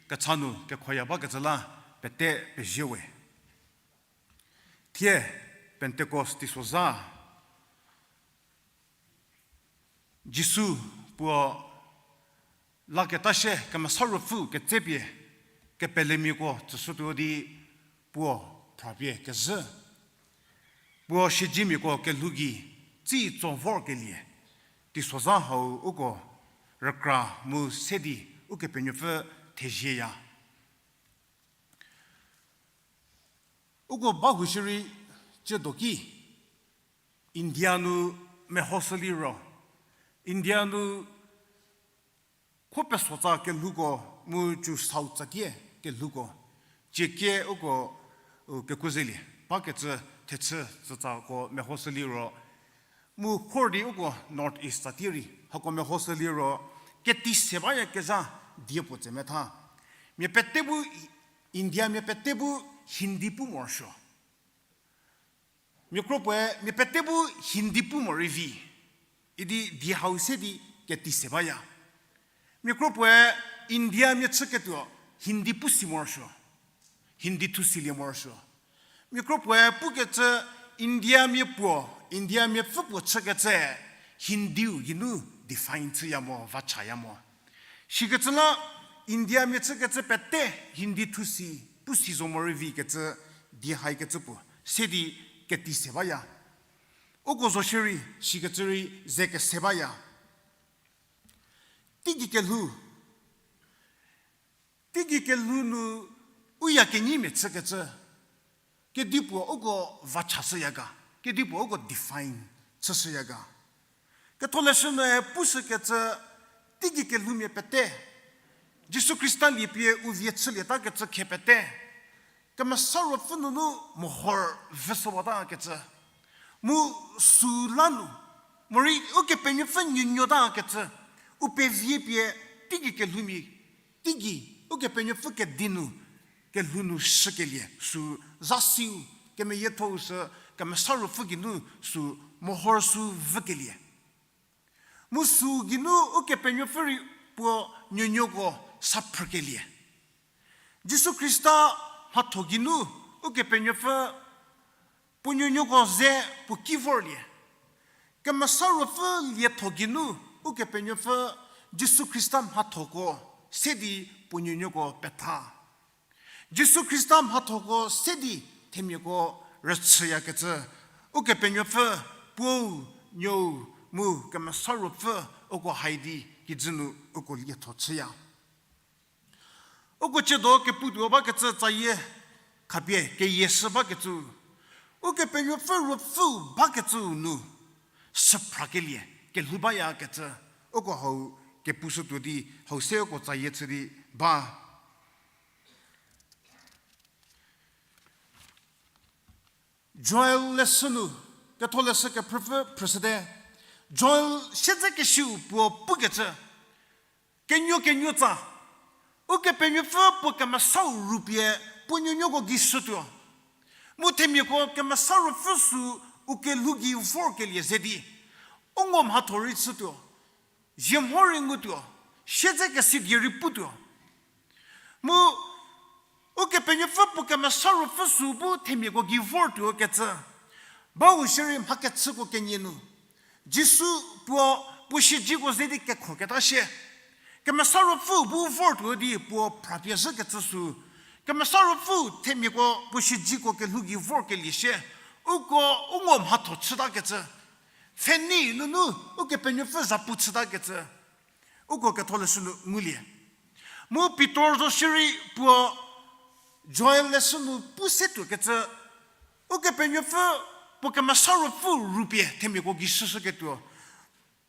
kecha nu kekhoya bakecü la pete pezie we. Thie Pentecost teisozha, Jisu puo laketa shie Kemesa Ruopfü ketsepie kepelemiako tsüshütuo di puo phrapie kezhü. Puo siedzemiako kelhou gei tsitso vorkelie, teisozha hau uko rükra mu se di Ukepenuopfü thezieya. Uko bahou shierei ciedo ki, India nu mehoshü liro, India nu kho pesotsa kelhouko mu cü South tsatie kelhouko, ciekie uko, u, kekuo zelie bakecü thechü tsütsako mehoshü liro, mu khor di uko North East tsatie rei hako mehoshü liro, keti se bayakezha die puo tse metha. Mia pete bu, Indiamia pete bu Hindi pu morosuo. Mia kro puoe mia pete bu Hindi pu morei vi, idi die hau se di keti se baya. Mia kro puoe Indiamia chüketuo Hindi pu si morosuo, Hindi thu silie morosuo. Mia kro puoe pukecü Indiamia puo, Indiamia pfü puo chükecü Hindiu geinu define chüya mo, va chaya mo. Sikecü la Indiamia chükecü pete Hindi thu si, pu si zo morei vikecü, die haikecü puo se di keti se baya. Uko zo shierei sikecü rei ze kese baya. Teigei kelhou, teigei kelhou nu u ya kenyimia chükecü, kedipuo uko va chashüya ga, kedipuo uko define chüshüya ga. Ketholeshü nue pushükecü, teigei kelhoumia pete, Jisu Khrista liepie u vie chülietakecü khe pete, Kemesa Ruopfü nunu mohor vüshüwatakecü, mu süla nu, morei Ukepenuopfü nuonuotakecü, u pevie pie teigei kelhoumia, teigei Ukepenuopfü kedi nu, kelhou nu shükelie, sü zasiu, kemeyiethou sü, Kemesa Ruopfü geinu sü mohor sü vükelie. Mu sü geinu Ukepenuopfü rei puo nuonuoko sa phrükelie. Jisu Khrista mhatho geinu Ukepenuopfü puo nuonuoko ze puo ki vorlie. Kemesa Ruopfü lietho geinu Ukepenuopfü Jisu Khrista mhathoko se di puo nuonuoko petha. Jisu Khrista mhathoko se di themiako rüchüyakecü, Ukepenuopfü, Puou, Nuou, mu Kemesa Ruopfü, uko hai di kijü nu uko lietho chüya. Uko ciedo keputuo bakecü tsayie khapie keyieshü bakecü, Ukepenuopfü Ruopfü bakecü nu süphrakelie kelhou bayakecü, uko hau kepushütuo di hau se uko tsayie chü di ba. Joel leshü nu, ketholeshü kephrüpfü phrüshüte, Joel siedzekesiu puo pukecü, kenuo kenuo tsa, Ukepenuopfü puo kemesau rupie puo nuonuoko gei shütuo. Mu themiako Kemesa Ruopfü sü u kelhou gei vorkelie ze di, u ngo mhatho rei chütuo, zie mho rei ngutuo, siedze kesi die rei putuo. Mu Ukepenuopfü puo Kemesa Ruopfü sü bu themiako gei vortuo kecü, bau shierei mha kechüko kenie nu, Jisu puo, puo siedzeko ze di kekhoketa shie. Kemesa Ruopfü bu vortuo di puo phrapie zhükecü sü, Kemesa Ruopfü themiako puo siedzeko kelhou gei vorkelie shie, uko u ngo mhatho chütakecü, pfhenei nunu Ukepenuopfü zhapu chütakecü, uko ketholeshü nu ngulie. Mu Pitor zo shierei puo Joel leshü nu pu se tuokecü, Ukepenuopfü puo Kemesa Ruopfü rupie themiako gei shüshüketuo.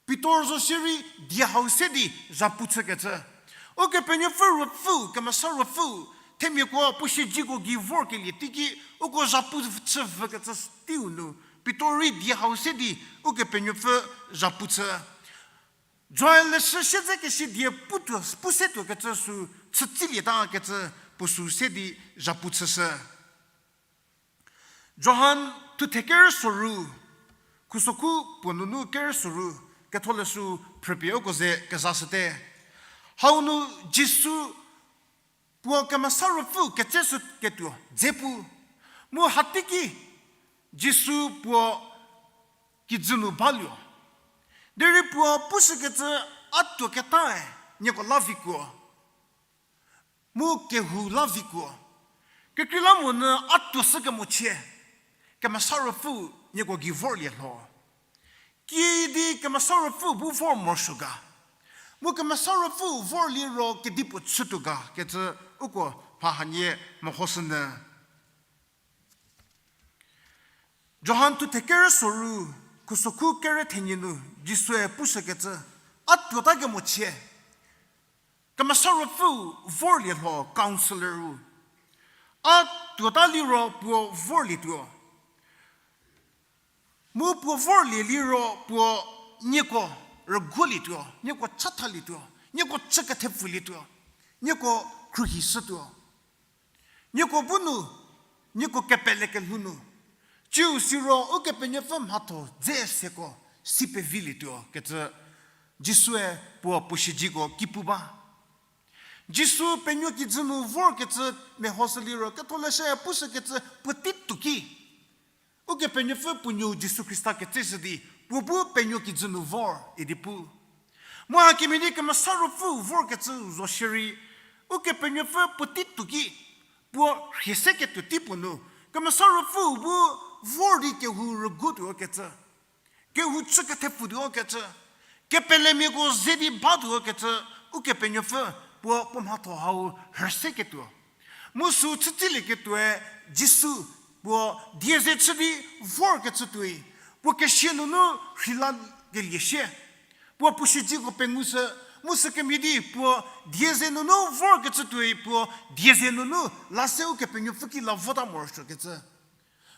Pitor zo shierei die hau se di zhapu chükecü. Ukepenuopfü Ruopfü, Kemesa Ruopfü, themiako puo siedzeko gei vorkelie teiki uko zhapu chü vükecü teiu nu, Pitor rei die hau se di Ukepenuopfü zhapu chü. Joel leshü siedze kesidie pu tuo, pu se tuokecü sü chütsilieta kecü puo sü se di zhapu chüshü. Johan thuthe kerü soru, khusokhu puo nunu kerü soru, ketholeshü phrüpie uko ze kezashüte. Hau nu Jisu puo Kemesa Ruopfü ketseshüketuo dze pu. Mu hateiki Jisu puo kijü nu baluo. Derei puo pushükecü, a tuoketae nieko la vikuo. Mu kehou la vikuo. Kekreilamonyü a tuoshü kemochie, Kemesa Ruopfü nieko gei vorlie lho. Kiüdi Kemesa Ruopfü bu vor morosuo ga. Mu Kemesa Ruopfü vorliro kedipuo chütuo ga kecü uko mha hanie mehoshünyü. Johan thuthe kerü soru, khusokhu kerü thenie nu Jisue pushükecü, a tuota kemochie, Kemesa Ruopfü vorlie lho Counselor-u. A tuota liro puo vorlietuo. Mu puo vorlie liro puo nieko rüguolietuo, nieko chathalietuo, nieko chü kethepfülietuo, nieko khruohishütuo. Nieko bu nu, nieko kepele kelhou nu, ciu siro Ukepenuopfü mhatho dze seko si pevilietuo kecü Jisue puo puo siedzeko ki pu ba. Jisu penuo kijü nu vorkecü mehoshü liro ketholeshü pushükecü puotei tuo ki Ukepenuopfü puo nuou Jisu Khrista ketseshü di, puo bu penuo kijü nu vor idi pu. Mu hakemhie di Kemesa Ruopfü vorkecü zo shierei, Ukepenuopfü puotei tuo ki, puo rhie seketuo tei puo nu, Kemesa Ruopfü bu vor di kehou rüguotuo kecü. Kehou chü kethepfütuo kecü, kepelemiako ze di batuo kecü, Ukepenuopfü puo puo mhatho hau rhüseketuo. Mu sü chütsilieketuoe Jisu puo die ze chü di vorkecü tuoi, puo kesia nunu rheilakelie shie. Puo puo siedzeko pengushü, mu sükemhie di puo die ze nunu vorkecü tuoi, puo die ze nunu la se Ukepenuopfü ki la vota morosuokecü.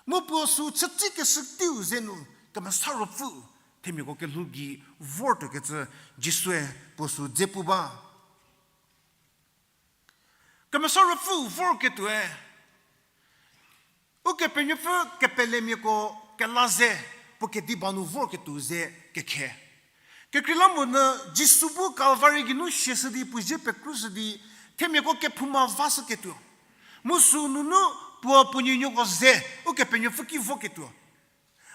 Mu puo sü chütsikeshü teiu ze nu Kemesa Ruopfü themiako kelhou gei vortuokecü Jisue puo sü dze pu ba. Kemesa Ruopfü vorketuoe Ukepenuopfü kepelemiako kela ze, puo kediba nu vorketuo ze kekhe. Kekreilamonyü Jisu bu Kalvari geinu siashü di puo zie pekrushü di, themiako kephouma vashüketuo. Mu sü nunu puo puo nuonuoko ze Ukepenuopfü ki voketuo.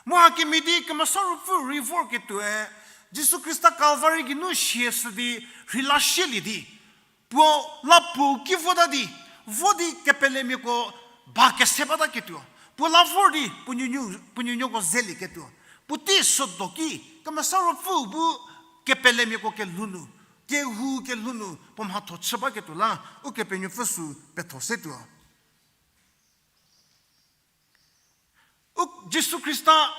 Mu hakemhie di Kemesa Ruopfü rei vorketuoe, Jisu Khrista Kalvari geinu siashü di rheila shielie di, puo la puo ki vota di, vo di kepelemiako ba kese bataketuo. Puo la vor di puo nuonuo, puo nuonuoko zelieketuo. Puotei südo ki, Kemesa Ruopfü bu kepelemiako kelhou nu, kehou kelhou nu puo mhatho chü baketuo la, Ukepenuopfü sü petho setuo. U Jisu Khrista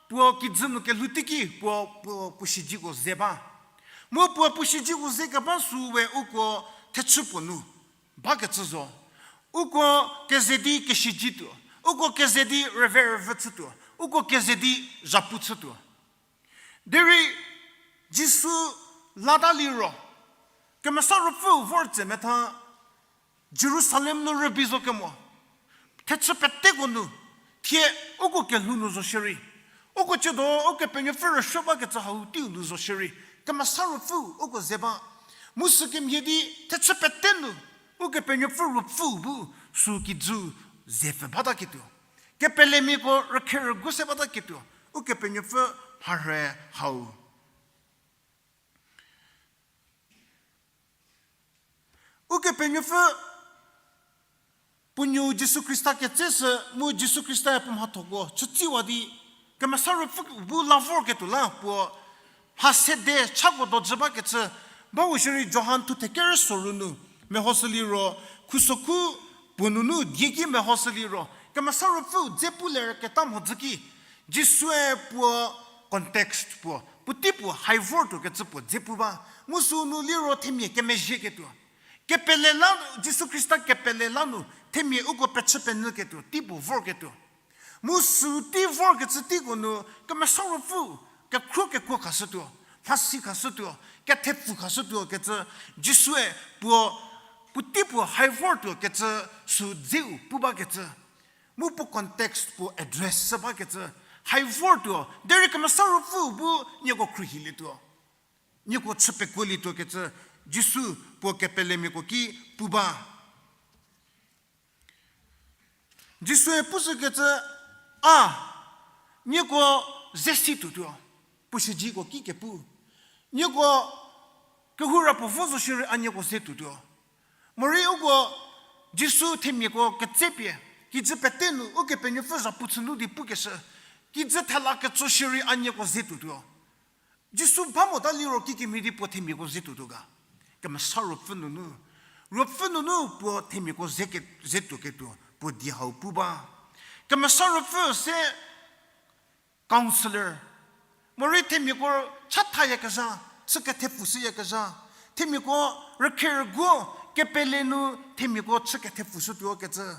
puo kijü nu kelhou teiki puo, puo puo siedzeko ze ba. Mu puo puo siedzeko ze keba sü we uko thechü puo nu bakecü zo. Uko keze di kesiedzituo, uko keze di rüve rüvü chütuo, uko keze di zhapu chütuo. Derei Jisu lata liro, Kemesa Ruopfü vor tse metha, Jerusalem nu rübei zo kemo, thechü peteko nu, thie uko kelhou nu zo shierei, uko ciedo Ukepenuopfü rüsuo bakecü hau teiu nu zo shierei, Kemesa Ruopfü uko ze ba. Mu sükemhie di thechü pete nu Ukepenuopfü Ruopfü bu sü kijü ze pfü bataketuo, kepelemiako rükhe rügu se bataketuo, Ukepenuopfü mharhü hau. Ukepenuopfü puo nuou Jisu Khrista ketseshü mu Jisu Khrista-e puo mhathoko chütsiwa di, Kemesa Ruopfü bu la vorketuo la puo mha sede chako dojü bakecü, bau shierei Johan thuthe kerü soru nu mehoshü liro, khusokhu puo nunu dieki mehoshü liro, Kemesa Ruopfü dze pu lerketa mhodzü ki, Jisue puo context puo, puotei puo hai vortuo kecü puo dze pu ba. Mu sünu liro themia kemezhieketuo. Kepele la, Jisu Khrista kepele la nu, themia uko pechü penyüketuo, tei puo vorketuo. Mu sü tei vorkecü teiko nu, Kemesa Ruopfü, kekhro kekuo khashütuo, mhasi khashütuo, kethepfu khashütuo kecü, Jisue puo, puotei puo hai vortuo kecü, sü dzeu pu bakecü. Mu puo context puo address shü bakecü, hai vortuo, derei Kemesa Ruopfü bu nieko khruohilietuo. Nieko chü pekuolietuo kecü, Jisu puo kepelemiako ki pu ba. Jisue pushükecü, a, nieko ze si tuotuo, puo siezeko ki kepu. Nieko kehoura puo vo zo shierei a nieko ze tuotuo. Morei uko Jisu themiako ketsepie, kijü pete nu Ukepenuopfü zhapu chünu di pukeshü, kijü thela ketso shierei a nieko ze tuotuo. Jisu ba mota liro kikemhie di puo themiako ze tuotuo ga. Kemesa Ruopfü nunu. Ruopfü nunu puo themiako ze ke-, ze tuoketuo, puo di hau pu ba. Kemesa Ruopfü se counselor. Morei themiako chathaya kezha, chü kethepfu shüya kezha. Themiako rükherüguo, kepele nu themiako chü kethepfu shütuo kecü.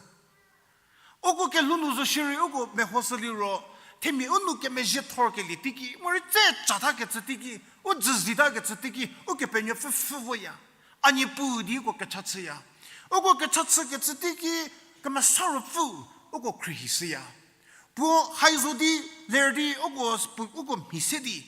Uko kelhou nu zo shierei uko mehoshü liro, themia u nou kemezhie thorkelie teiki, morei tse chathakecü teiki, u dzüzitakecü teiki, Ukepenuopfü pfhü voya. A Niepuu di uko kecha chüya. Uko kecha chükecü teiki, Kemesa Ruopfü uko khruohishüya. Puo hai zo di, ler di, uko, uko mhi se di,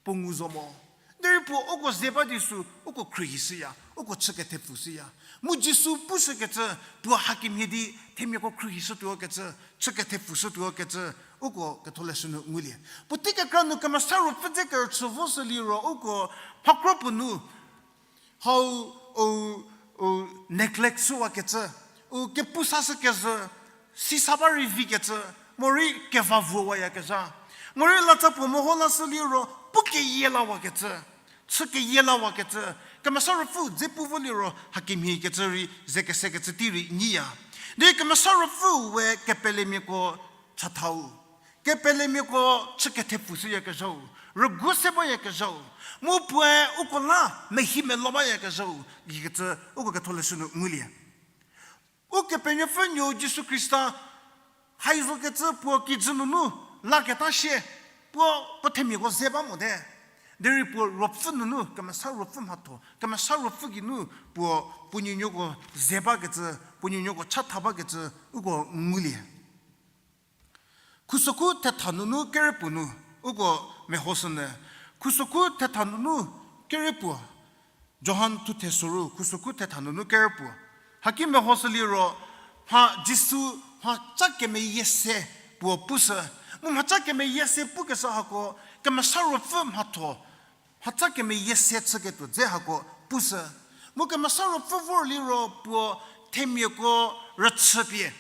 puo ngu zo mo. Derei puo uko ze ba di sü, uko khruohishüya, uko chü kethepfu shüya. Mu Jisu pushükecü, puo hakemhie di, themiako khruohishütuo kecü, chü kethepfu shütuo kecü, uko ketholeshü nu ngulie. Puotei kekra nu Kemesa Ruopfü dze kerüchü voshü liro, uko mhakro puo nu, hau, u, u neglect shüwakecü, u kepu sashü kezhü, sisa ba rei vikecü, morei keva vuowayakezha. Morei latsa puo meho lashü liro, pu keyie lawakecü, chü keyie lawakecü, Kemesa Ruopfü dze pu vo liro, hakemhie kecü rei, ze kesekecü tei rei nyiya. Di Kemesa Ruopfü we kepelemiako chathau. Kepelemiako chü kethepfu shüyakezhau, rügu se bayakezhau, mu puoe uko la mehi melo bayakezhau, ikecü uko ketholeshü nu ngulie. Ukepenuopfü nuou Jisu Khrista, hai zokecü puo kijü nunu laketa shie, puo, puo themiako ze ba mote. Derei puo Ruopfü nunu, Kemesa Ruopfü mhatho, Kemesa Ruopfü geinu puo, puo nuonuoko ze bakecü, puo nuonuoko chatha bakecü, uko ngulie. Khusokhu thetha nunu kerepuo nu, uko mehoshünyü. Khusokhu thetha nunu kerepuo. Johan thuthe soru, khusokhu thetha nunu kerepuo. Haki mehoshü liro, mha Jisu, mhaca kemeyie se puo pushü. Mu mhaca kemeyie se pukeshü hako, Kemesa Ruopfü mhatho, mhaca kemeyie se chüketuo dze hako pushü. Mu Kemesa Ruopfü vor liro puo themiako rüchüpie,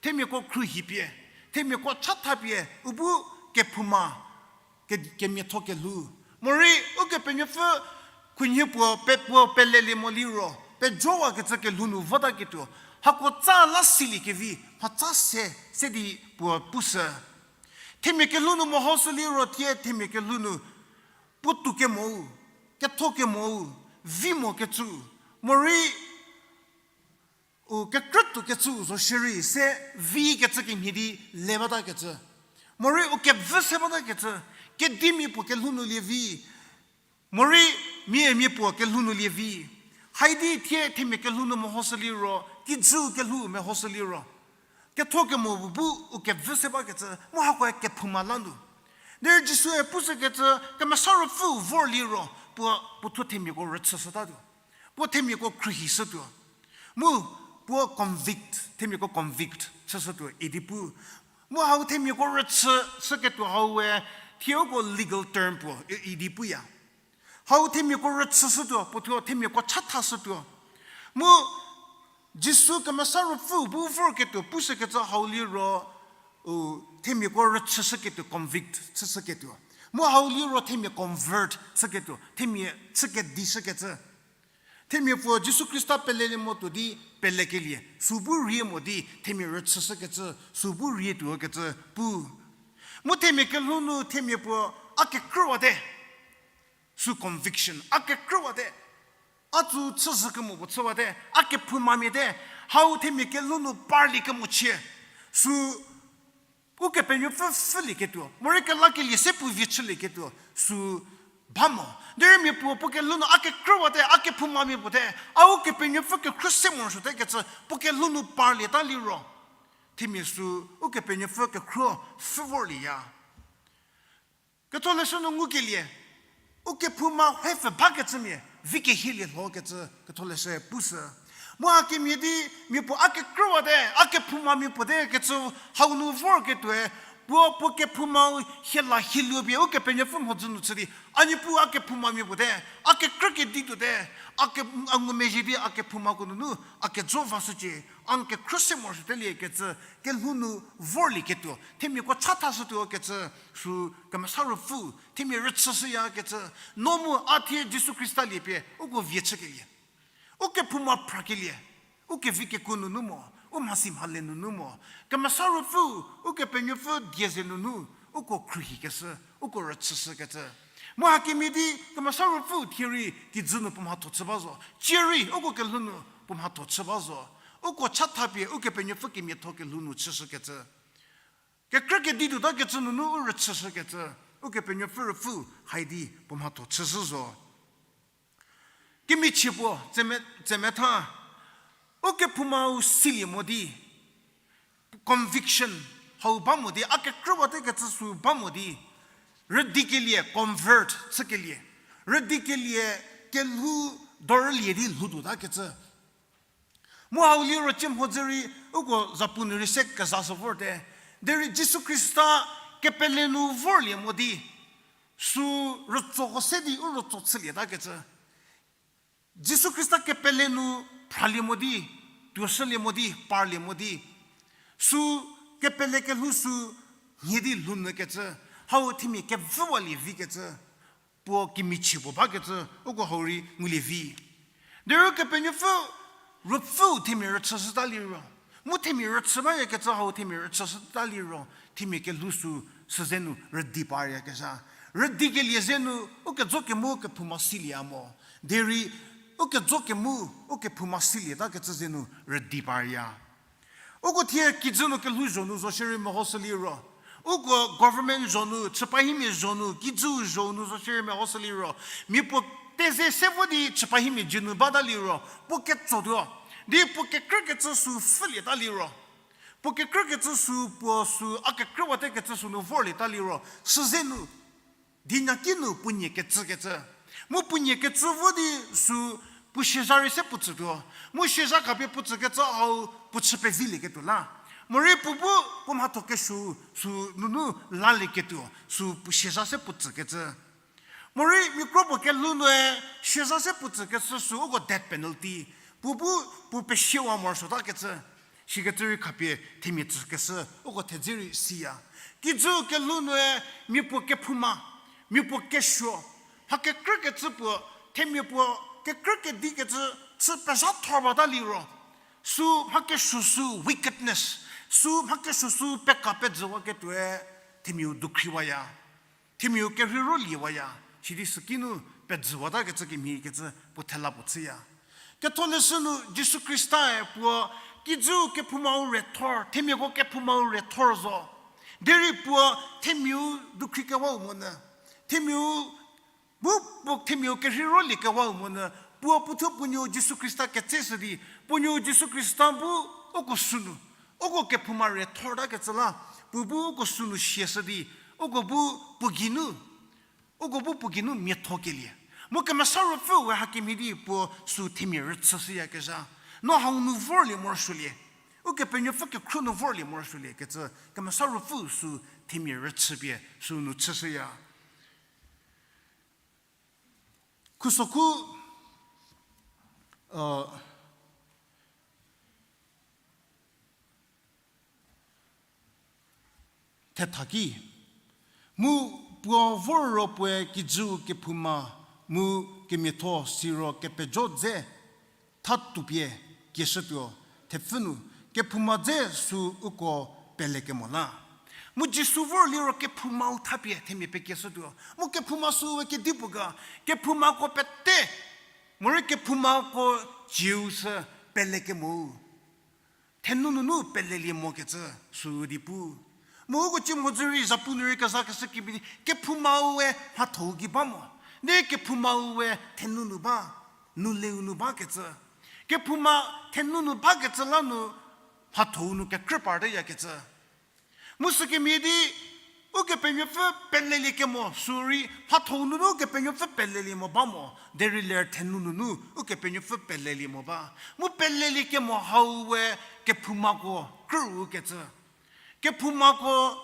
themiako khruohipie, themiako chathapie, u bu kephouma, ke-, kemiatho kelhou. Morei Ukepenuopfü khunhie puo pe-, puo pelelie mo liro, pejowakecü kelhou nu votaketuo. Hako tsa la siliekevi, mhaca se, se di puo pushü. Themia kelhou nu mehoshü liro thie themia kelhou nu puotou kemou, ketho kemou, vi mokecü, morei u kekrütuo kecü zo shierei se vikecü kemhie di le batakecü. Morei u kevü se batakecü, kedimia puo kelhou nu lievi, morei mia mia puo kelhou nu lievi. Haidi thie themia kelhou nu mehoshü liro, kijüu kelhou mehoshü liro, ketho kemo bu u kevü se bakecü, mu hakoe kephouma la nu. Derei Jisue pushükecü, Kemesa Ruopfü vor liro, puo, puo thuo themiako rüchüshütatuo. Puo themiako khruohishütuo. Mu puo convict, themiako convict chüshütuo idi pu. Mu hau themiako rüchüshüketuo hau we, thie uko legal term puo, i-, idi puya. Hau themiako rüchüshütuo, puo thuo themiako chathashütuo. Mu Jisu Kemesa Ruopfü bu vorketuo pushükecü hau liro, u, themiako rüchüshüketuo, convict chüshüketuo. Mu hau liro themia convert chüketuo, themia chü kedishükecü. Themia puo Jisu Khrista pelelie mo tuo di pelekelie, sü bu rie mo di themia rüchüshükecü, sü bu rie tuo kecü pu. Mu themia kelhou nu themia puo a kekrüwate. Sü conviction, a kekrüwate. A tsü chüzhü kemo puo chüwate, a kephoumamia te, hau themia kelhou nu parlie kemo chie. Sü Ukepenuopfü pfhülieketuo, morei kelakelie se puo vie chülieketuo, sü ba mo. Derei mia puo puo kelhou nu a kekrüwate, a kephoumamia puo te, a Ukepenuopfü kekhrü se morosuote kecü puo kelhou nu parlieta liro, themia sü Ukepenuopfü kekhrü pfhü vorlieya. Ketholeshü nu ngukelie, ukephouma hepfü bakecümia vi kehielie lhokecü Ketholeshü pushü. Mu hakemhie di mia puo a kekrüwate, a kephoumamia puo te kecü hau nu vorketuoe, puo puo kephoumau hiela hieluo pie Ukepenuopfü mhodzü nu chü di, a Niepuu a kephoumamia puo te, a kekrü kedi tuote, a ke, a ngumezhie di a kephoumako nunu a kejo vashücie, a n kekhrü se morosuotelie kecü kelhou nu vorlieketuo, themiako chathashütuo kecü, sü Kemesa Ruopfü themia rüchüshüyakecü, no mu a thie Jisu Khrista lie pie uko vie chükelie, ukephouma phrakelie, ukevi kekuo nunu mo, u mhasi mhale nunu mo, Kemesa Ruopfü, Ukepenuopfü die ze nunu uko khruohikeshü, uko rüchüshükecü. Mu hakemhie di Kemesa Ruopfü thie rei kijü nu puo mhatho chü ba zo, cie rei uko kelhou nu puo mhatho chü ba zo, uko chathapie Ukepenuopfü kemiatho kelhou nu chüshükecü. Kekrü kedi tuotakecü nunu u rüchüshükecü, Ukepenuopfü Ruopfü hai di puo mhatho chüshü zo. Kemichie puo, tseme-, tsemetha, ukephoumau silie mo di, conviction hau ba mo di, a kekrüwatekecü sü ba mo di, rüdikelie, convert chükelie, rüdikelie kelhou dorülie di lhoutuotakecü. Mu hau liro cie mhodzü rei uko zapu nu rei se kezashü vorte. Derei Jisu Khrista kepele nu vorlie mo di, sü rütsoko se di u rütso chülieta kecü. Jisu Khrista kepele nu phralie mo di, tuoshülie mo di, parlie mo di, sü kepele kelhou sü nhie di lhounyü kecü, hau themia kevüwalie vi kecü, puo kemichie puo bakecü uko hau rei ngulie vi. Derei Kepenuopfü Ruopfüu themia rüchüshüta liro, mu themia rüchü bayakecü hau themia rüchüshüta liro, themia kelhou sü süze nu rüdi paryakezha. Rüdikelie ze nu ukejo kemu kephouma silie mo. Derei ukejo kemu, ukephouma silietakecü ze nu rüdi parya. Uko thie kijü nu kelhou zho nu zo shierei mehoshü liro, uko government zho nu, chüpahimia zho nu, kijüu zho nu zo shierei mehoshü liro, mia puo teze se vo di chüpahimia jü nu bata liro, puo ketsotuo, di puo kekrükecü sü pfhülieta liro, puo kekrükecü sü puo sü a kekrüwatekecü sü nu vorlieta liro, süze nu di nyaki nu puo nie kecükecü. Mu puo nie kecü vo di sü puo siezha rei se puo tsütuo. Mu siezha khapie puo tsükecü hau puo chü pevilieketuo la. Morei puo bu puo mhatho kesuo sü nunu lalieketuo, sü puo siezha se puo tsükecü. Morei mia kro puo kelhou nue siezha se puo tsükeshü sü uko death penalty. Puo bu puo pesiewa morosuotakecü. Sikecü rei khapie themia tsükeshü uko thedze rei siya. Kijü kelhou nue mia puo kephouma, mia puo kesuo, mha kekrükecü puo, themia puo kekrü kedikecü chü pezha thor bata liro, sü mha kesuo sü wickedness, sü mha kesuo sü peka pejüwaketuoe themiau dukhriwaya. Themiau kerhei roliewaya, sidi süki nu pejüwatakecü kemhiekecü puo thela puo chüya. Ketholeshü nu Jisu Khristae puo kijüu kephoumau rethor, themiako kephoumau rethor zo. Derei puo themiau dukhrikewau monyü, themiau bu puo themiau kerhei roliekewau monyü, puo puothuo puo nuou Jisu Khrista ketseshü di, puo nuou Jisu Khrista bu uko sünu, uko kephouma rethortakecü la, puo bu uko sünu siashü di, uko bu puo geinu, uko bu puo geinu miathokelie. Mu Kemesa Ruopfüu we hakemhie di puo sü themia rüchüshüyakezha. No hau nu vorlie morosuolie. Ukepenuopfü kekhro nu vorlie morosuolie kecü Kemesa Ruopfüu sü themia rüchüpie sü nu chüshüya. Khusokhu, uh, thetha ki. Mu puo vor ro puoe kijüu kephouma mu kemiatho siro kepejo dze thatupie kieshütuo, thepfü nu, kephouma dze sü uko pelekemo la. Mu Jisu vor liro kephoumau thapie themia pekieshütuo. Mu kephouma süu we kedipuo ga, kephoumako pete, morei kephoumako cieu sü pelekemou. Thenu nunu pelelie mokecü sü di pu. Mu uko cü mhodzü rei zapu nu rei kezakeshü kemhie di, kephoumau we mhathou gei ba mo. Derei kephoumau we thenu nu ba, nuleu nu bakecü. Kephouma thenu nu bakecü la nu mhathou nu kekrü parteyakecü. Mu sükemhie di, Ukepenuopfü peleliekemo sü rei, mhathou nunu Ukepenuopfü pelelie mo ba mo, derei ler thenu nunu Ukepenuopfü pelelie mo ba. Mu peleliekemo hau we kephoumako krüu kecü. Kephoumako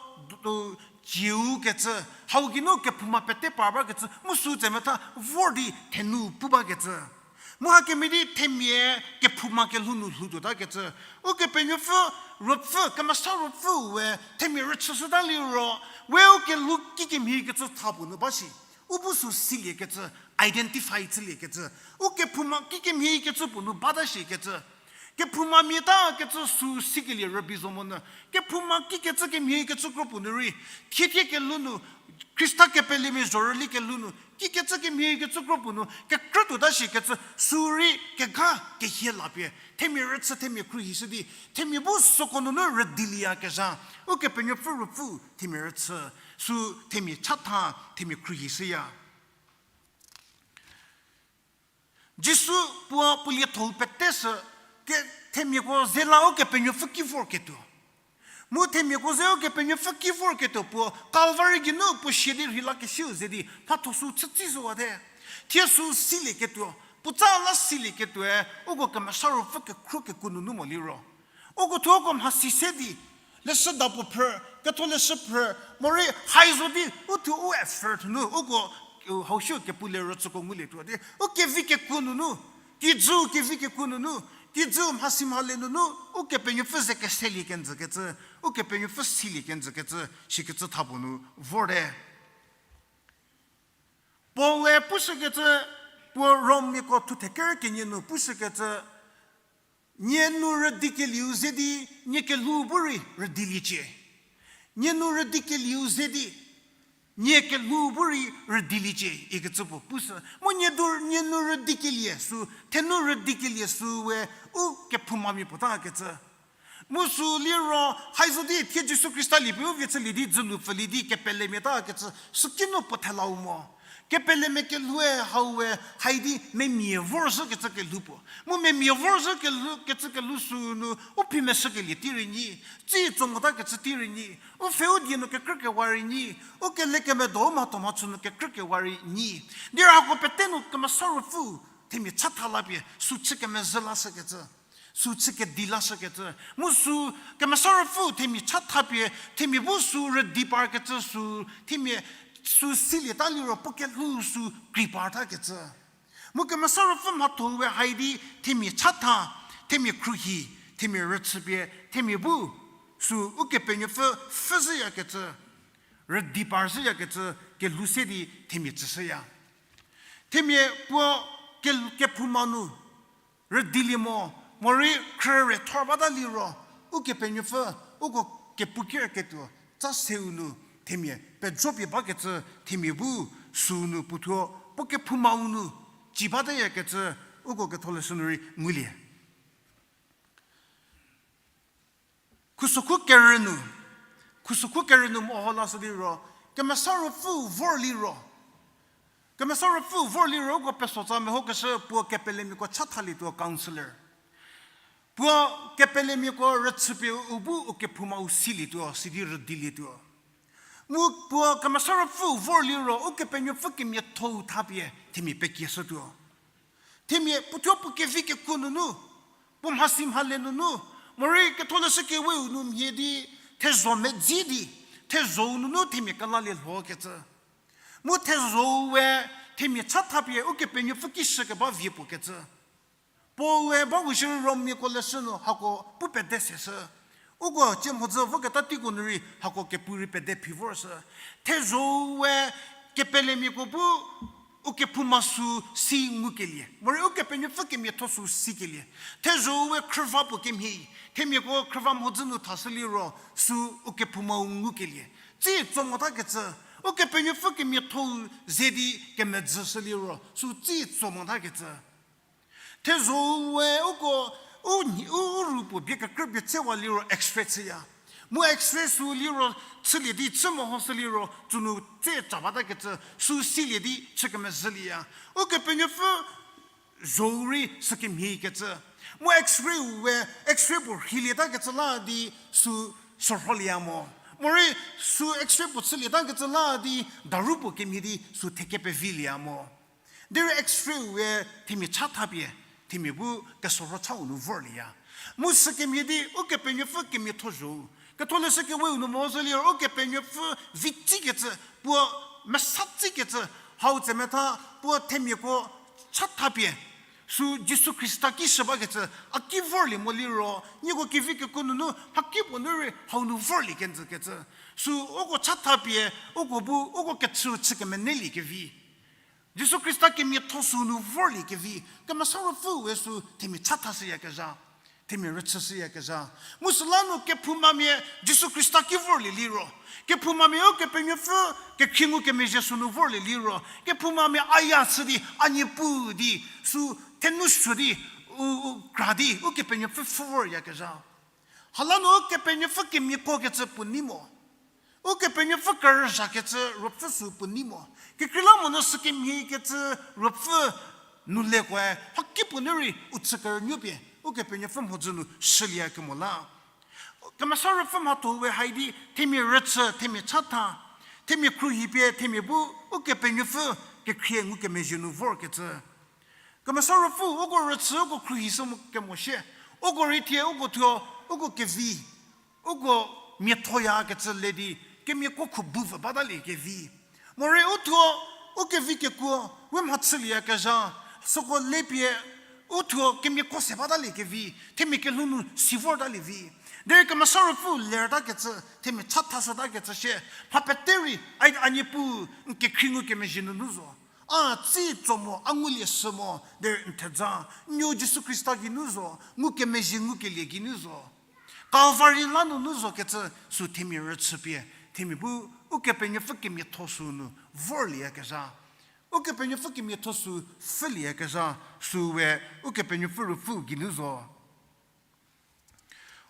du-, cieu kecü, hau geinu kephouma pete par bakecü, mu sü tsemetha vor di thenu pu bakecü. Mu hakemhie di themia kephouma kelhou nu lhoutuotakecü. Ukepenuopfü, Ruopfü, Kemesa Ruopfü we themia rüchüshüta liro, we u kelhou kikemhie kecü tha puo nu ba shi. U bu sü siliekecü, identify chüliekecü. U kephouma kikemhie kecü puo nu bata shikecü. Kephouma mia ta kecü sü sikelie rübei zo monyü. Kephouma kikecü kemhie kecü kro puo nu rei, thie thie kelhou nu, Khrista kepelemia zhorüli kelhou nu, kikecü kemhie kecü kro puo nu kekrütuota shikecü sü rei kega kehie lapie themia rüchü themia khruohishü di, themia bu süko nunu rüdilieyakezha, Ukepenuopfü Ruopfü themia rüchü, sü themia chatha, themia khruohishüya. Jisu puo puo lietho pete sü ke themiako ze la Ukepenuopfü ki vorketuo. Mu themiako ze Ukepenuopfü ki vorketuo puo Kalvari geinu puo sia di rheilakesiu ze di mhatho sü chütsi zowate. Thie sü silieketuo, puotsa la silieketuoe, uko Kemesa Ruopfü kekhruo kekuo nunu mo liro, uko thuo uko mhasi se di, leshüda puo phrü, ketholeshü phrü, morei hai zo di, u thuo u effort nu, uko, u, hau shu kepu le rüchüko ngulietuo di, u kevi kekuo nunu, kijüu kevi kekuo nunu, kijüu mhasi mhale nunu, Ukepenuopfü ze keselie kenjü kecü, Ukepenuopfü silie kenjü kecü, shikecü tha puo nu vorte. Paul-e pushükecü, puo Rommiako thuthe ker kenie nu pushükecü, nie nu rüdikelieu ze di, nie kelhou bu rei rüdiliecie. Nie nu rüdikelieu ze di, nie kelhou bu rei rüdiliecie, ikecü puo pushü. Mu nie du, nie nu rüdikelie sü, thenu rüdikelie sü we, u kephoumamia puotakecü. Mu sü liro, hai zo di thie Jisu Khrista liepie u vie chülie di dzülu pfülie di kepelemia takecü, süki nu puo thelau mo. Kepelemia kelhoue hau we, hai di memia vorzhükecü kelhou puo. Mu memia vorzhü kelhou, kecü kelhou sü nu, u phi meshükelie tei rei nyi, tsi tso motakecü tei rei nyi, u pfhe u die nu kekrükewa rei nyi, u kelekemedo u mhatho mhachü nu kekrükewa rei nyi. Derei hako pete nu Kemesa Ruopfü themia chatha lapie, sü chü kemezhü lashükecü. Sü chü kedi lashükecü. Mu sü Kemesa Ruopfü themia chatha pie, themia bu sü rüdi parkecü sü, themia sü silieta liro puo kelhou sü krei partakecü. Mu Kemesa Ruopfü mhatho we hai di themia chatha, themia khruohi, themia rüchü pie, themia bu sü Ukepenuopfü pfhüzhüyakecü, rüdi parzhüyakecü, kelhou se di themia tsüshüya. Themia puo ke-, kephouma nu, rüdilie mo, morei khrüre thor bata liro, Ukepenuopfü, uko kepu kerketuo, tsa seu nu, themia pejopie bakecü, themia bu, sü nu puothuo, puo kephoumau nu, ci batayakecü, uko ketholeshü nu rei ngulie. Khusokhu kerü nu, khusokhu kerü nu meho lashü liro, Kemesa Ruopfü vor liro, Kemesa Ruopfü vor liro uko pesotsa mehokeshü puo kepelemiako chathalietuo counsellor. Puo kepelemiako rüchüpie u bu u kephoumau silietuo, sidi rüdilietuo. Mu puo Kemesa Ruopfü vor liro Ukepenuopfü kemiathou thapie themia pekieshütuo. Themia puothuo puo kevi kekuo nunu, puo mhasi mhale nunu, morei ketholeshü keweu nu mhie di, thezho medzi di, thezho-u nunu themia kelalie lhokecü. Mu thezho-u we themia chathapie Ukepenuopfü ki shükeba vie puo kecü. Paul-e ba u shierei Rommiako leshü nu hako pu pede seshü. Uko cie mhodzü voketa teiko nu rei hako kepu rei pede phi vorshü. Thezho-u we kepelemiako bu u kephouma sü si ngukelie, morei Ukepenuopfü kemiatho sü sikelie. Thezho-u we khrüva puo kemhie, themiako khrüva mhodzü nu thashü liro, sü u kephoumau ngukelie. Tsi tso motakecü, Ukepenuopfü kemiatho-u ze di kemedzüshü liro, sü tsi tso motakecü. Thezho-u we uko, u, u, u ru puo bie kekrü bie tsewa liro X-ray chüya. Mu X-ray sü liro chülie di chü mehoshü liro, tsünu tse ca batakecü, sü silie di chü kemezhülieya. Ukepenuopfü zho-u rei sükemhiekecü. Mu X-ray-u we, X-ray puo rhilietakecü la di sü shürholieya mo. Morei sü X-ray puo chülietakecü la di daru puo kemhie di sü theke pevilieya mo. Derei X-ray-u we themia chathapie, themia bu kesorho chau nu vorlieya. Mu sükemhie di Ukepenuopfü kemiatho zho-u. Ketholeshü Kewe-u nu mo zhü liro Ukepenuopfü vi tsikecü, puo mesa tsikecü, hau tsemetha puo themiako chathapie. Sü Jisu Khrista ki shü bakecü, a ki vorlie mo liro, nieko kevi kekuo nunu, mhakipuo nu rei hau nu vorlie kenjükecü. Sü uko chathapie, uko bu, uko kechü chü kemenelie kevi. Jisu Khrista kemiatho sü nu vorlie kevi, Kemesa Ruopfü we sü themia chathashüyakezha, themia rüchüshüyakezha. Mu süla nu kephoumamia Jisu Khrista ki vorlie liro, kephoumamia Ukepenuopfü kekhrie ngukemezhie sü nu vorlie liro, kephoumamia aya chü di, a niepu di, sü thenu suo di, u, u kra di, Ukepenuopfü pfhü voryakezha. Hala nu Ukepenuopfü kemiako kecü puo nei mo. Ukepenuopfü kerüzhakecü ruopfü sü puo nei mo. Kekreilamonyü sükemhie kecü ruopfü nu lekoe, mhakipuo nu rei u chü kerünuopie, Ukepenuopfü mhodzü nu shülie kemo la. Kemesa Ruopfü mhatho we hai di, themia rüchü, themia chatha, themia khruohipie, themia bu Ukepenuopfü kekhrie ngukemezhie nu vorkecü. Kemesa Ruopfü uko rüchü, uko khruohishü mo kemo shie. Uko rei thie, uko thuo, uko kevi, uko miathoyakecü le di, kemiako khubu vü batalie kevi. Morei u thuo, u kevi kekuo, we mhachülieyakezha, süko lepie, u thuo kemiako se batalie kevi, themia kelhou nu si vortalie vi. Derei Kemesa Ruopfü lertakecü, themia chathashütakecü shie, mha pete rei, a, a niepu, n kekhrie ngukemezhie nunu zo. A tsi tso mo, a ngulie shü mo, derei n theja, n nuo Jisu Khrista geinu zo, ngukemezhie ngukelie geinu zo. Kalvari la nunu zokecü sü themia rüchüpie, themia bu Ukepenuopfü kemiatho sü nu vorlieyakezha. Ukepenuopfü kemiatho sü pfhülieyakezha, sü we Ukepenuopfü Ruopfü geinu zo.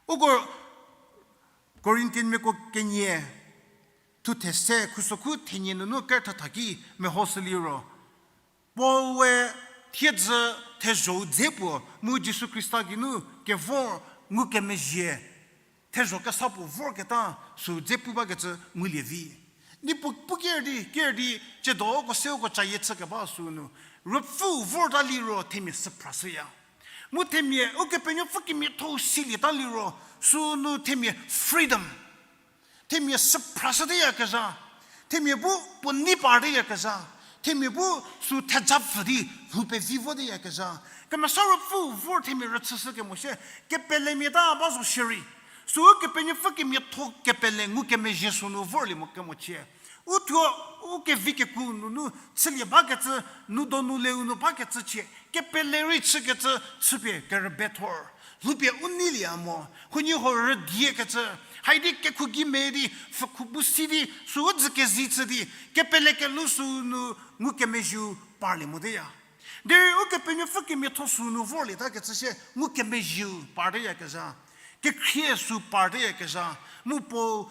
Uko Corinthianmiako kenie, thuthe se khusokhu thenie nunu kerüthatha ki mehoshü liro, Paul we thiedzü thezho-u dze puo mu Jisu Khrista geinu kevor ngukemezhie, thezho kesa puo vorketa sü dze pu bakecü ngulie vi. Niepuu pu ker di, ker di, tsiedo uko se uko cayie chükeba sü nu, Ruopfü vorta liro themia süphrashüya. Mu themia Ukepenuopfü kemiatho-u silieta liro, sü nu themia freedom. Themia süphrashüteyakezha, themia bu puo nei parteyakezha, themia bu sü thejapfü di lhou pevi voteyakezha. Kemesa Ruopfü vor themia rüchüshü kemo shie, kepelemia ta ba zo shierei. Sü Ukepenuopfü kemiatho kepele ngukemezhie sü nu vorlie mo kemo chie. U thuo, u kevi kekuo nunu chülie bakecü, nu donu leu nu bakecü chie. Kepele rei chükecü chüpie kerübethor. Lhoupie u neilieya mo. Huoniehuo rüdiekecü. Haidi kekhu gei me di, pfhükhu bu si di, sü u dzü kezi chü di, kepele kelhou sü nu ngukemezhieu parlie moteya. Derei Ukepenuopfü kemiatho sü nu vorlietakecü shie ngukemezhieu parteyakezha. Kekhrie sü parteyakezha. Mu Paul,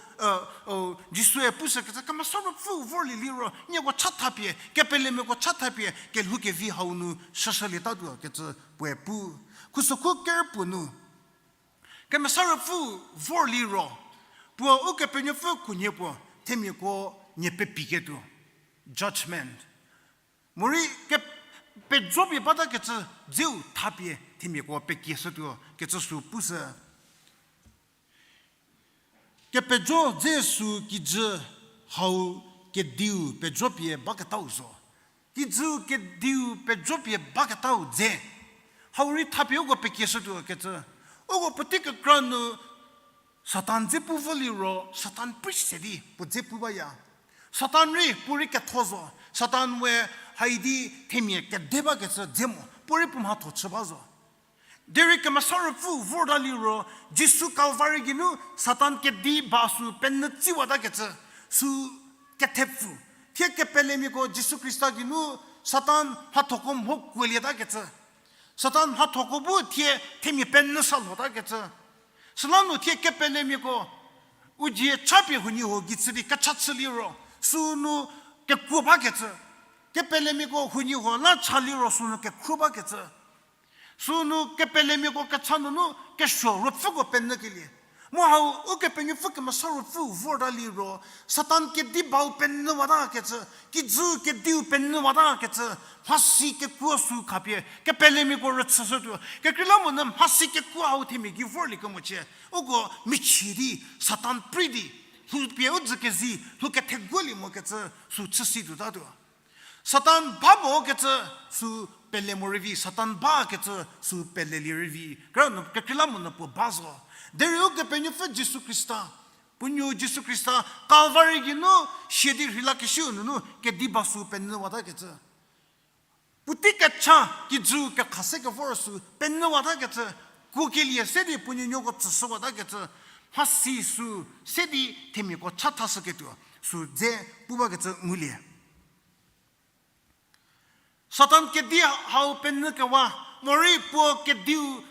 Jisue pushükecü, Kemesa Ruopfü vorlie liro, nieko chathapie, kepelemiako chathapie, kelhou kevi hau nu shüshülietatuo kecü puoe pu. Khusokhu kerpuo nu, Kemesa Ruopfü vorlie liro, puo Ukepenuopfü khunhie puo, themiako nie pepiketuo. Judgment. Morei ke-, pejopie batakecü dzeu thapie themiako pekieshütuo kecü sü pushü. Kepejo dze sü kijü hau kediu pejopie baketau zo. Kijüu kediu pejopie baketau dze. Hau rei thapie uko pekieshütuo kecü. Uko puotei kekra nu Satan dze pu vo liro, Satan prei se di puo dze pu baya. Satan rei puo rei ketho zo. Satan we haidi themia kede bakecü dze mo, puo rei puo mhatho chü ba zo. Derei Kemesa Ruopfü vorta liro, Jisu Calvary geinu Satan kedi ba sü penyü tsiwatakecü, sü kethepfu. Thie kepelemiako Jisu Khrista geinu Satan mhathoko mho kuolietakecü. Satan mhathoko bu thie themia penyü sa lhotakecü. Süla nu thie kepelemiako u dzie chapie huoniehuo gei chü di kecha chü liro, sünu kekuo bakecü. Kepelemiako huoniehuo la cha liro sünu kekhruo bakecü. Sünu kepelemiako kecha nunu kesuo ruopfüko penyükelie. Mu hau Ukepenuopfü Kemesa Ruopfü vorta liro, Satan kedi bau penyüwatakecü, kijü kediu penyüwatakecü, mhasi kekuo sü khapie kepelemiako rüchüshütuo. Kekreilamonyü mhasi kekuo hau themia gei vorlie kemochie, uko michie di, Satan prei di, lhoupie u dzü kezi, lhou ketheguolie mokecü sü chüsituotatuo. Satan ba mokecü sü pele morei vi, Satan bakecü sü pelelie rei vi. Kekreilamonyü puo ba zo. Derei Ukepenuopfü Jisu Khrista, puo nuo Jisu Khrista Calvary geinu sia di rheilakesiu nunu kedi ba sü penyüwatakecü. Puotei kecha kijü kekha se kevor sü penyüwatakecü. Kuokelie se di puo nuonuoko tsüshüwatakecü. Mhasi sü se di themiako chathashüketuo sü dze pu bakecü ngulie. Satan kedi hau penyükewa, morei puo kediu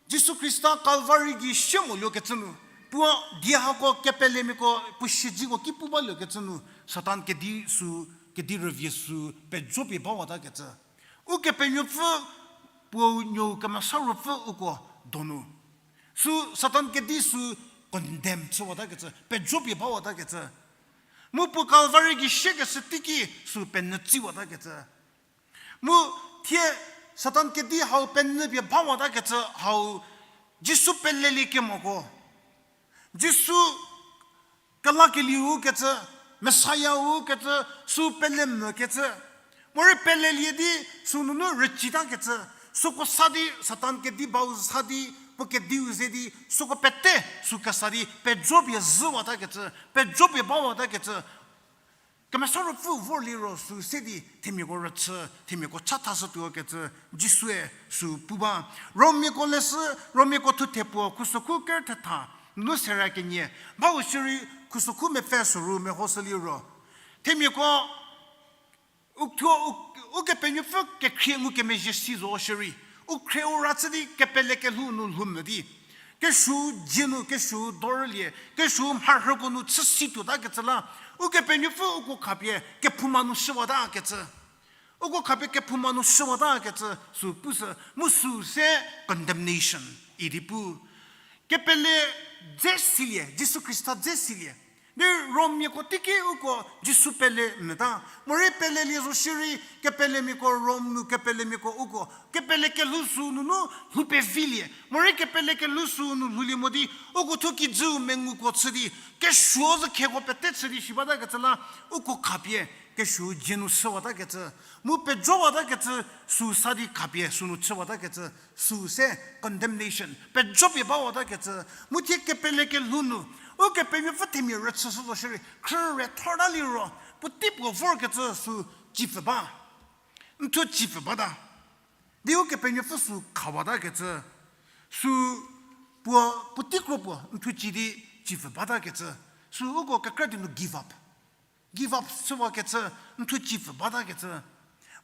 Jisu Khrista Calvary gei sie moluokecü nu, puo die hako kepelemiako puo siedzeko ki pu baluokecü nu, Satan kedi sü, kedi rüvie sü pejopie bawatakecü. Ukepenuopfü puo nuou Kemesa Ruopfü uko donu, sü Satan kedi sü condemn chüwatakecü, pejopie bawatakecü. Mu puo Calvary gei siekeshü teiki sü penyü tsiwatakecü. Mu thie Satan kedi hau penyüpie bawatakecü hau Jisu peleliekemoko. Jisu kelakelieu kecü, Messiah-u kecü, sü pelemvükecü. Morei pelelie di sünunu rücitakecü. Süko sa di Satan kedi bau sa di, puo kediu ze di, süko pete sü kesa di pejopie zhüwatakecü, pejopie bawatakecü. Kemesa Ruopfü vor liro sü se di themiako rüchü, themiako chathashütuokecü Jisue sü pu ba. Rommiako leshü, Rommiako thuthe puo khusokhu ker thetha, nunu sera kenie, bau shierei khusokhu mepfü soru mehoshü liro, themiako u thuo u, Ukepenuopfü kekhrie ngukemezhie si zo shierei, u khrieu ra chü di kepele kelhou nu lhou mo di, kesuou dzie nu, kesuou dorülie, kesuou mharhüko nu chü situotakecü la, Ukepenuopfü uko khapie kephouma nu shüwatakecü. Uko khapie kephouma nu shüwatakecü sü pushü, mu sü se condemnation idi pu. Kepele dze silie, Jisu Khrista dze silie. Di Rommiako teiki uko Jisu pele mvüta. Morei pelelie zo shierei kepelemiako Rom nu kepelemiako uko kepele kelhou sü nunu lhou pevilie. Morei kepele kelhou sü nu lhoulie mo di uko thuo kijüu menguko chü di kesuo zhü kheko pete chü di shi batakecü la uko khapie kesuou dzie nu shüwatakecü. Mu pejowatakecü sü sa di khapie sünu chüwatakecü sü se condemnation, pejopie bawatakecü. Mu thie kepele kelhou nu Ukepenuopfü themia rüchüshü zo shierei khrüre thorta liro, puotei puo vorkecü sü cipfü ba. N thuo cipfü bata. Di Ukepenuopfü sü khawatakecü. Sü puo, puotei kro puo n thuo ci di cipfü batakecü. Sü uko kekra di nu give up. Give up chüwakecü, n thuo cipfü batakecü.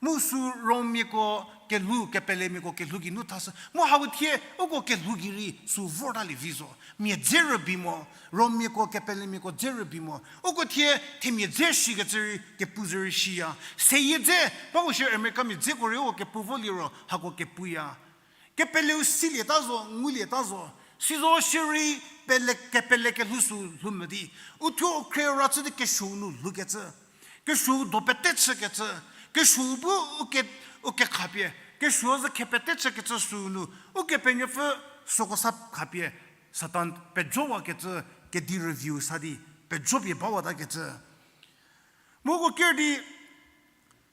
Mu sü Rommiako kelhou, kepelemiako kelhou geinu thashü. Mu hau thie uko kelhou gei rei sü vortalie vi zo. Mia dze rübei mo, Rommiako kepelemiako dze rübei mo. Uko thie themia dze shikecü rei kepu zhü rei shiya. Seyie dze, bako shie Americamia dzeko rei uko kepu vo liro hako kepuya. Kepeleu silieta zo, ngulieta zo. Sizo shierei pele, kepele kelhou sü lhou mo di, u thuo u khrie ra chü di kesuou nu lhoukecü. Kesuou do pete chükecü. Kesuou bu u ke, u kekhapie kesuou zhü khe pete chükecü sünu, Ukepenuopfü süko sa khapie Satan pejowakecü, kedi rüviu sa di pejopie bawatakecü. Mu uko ker di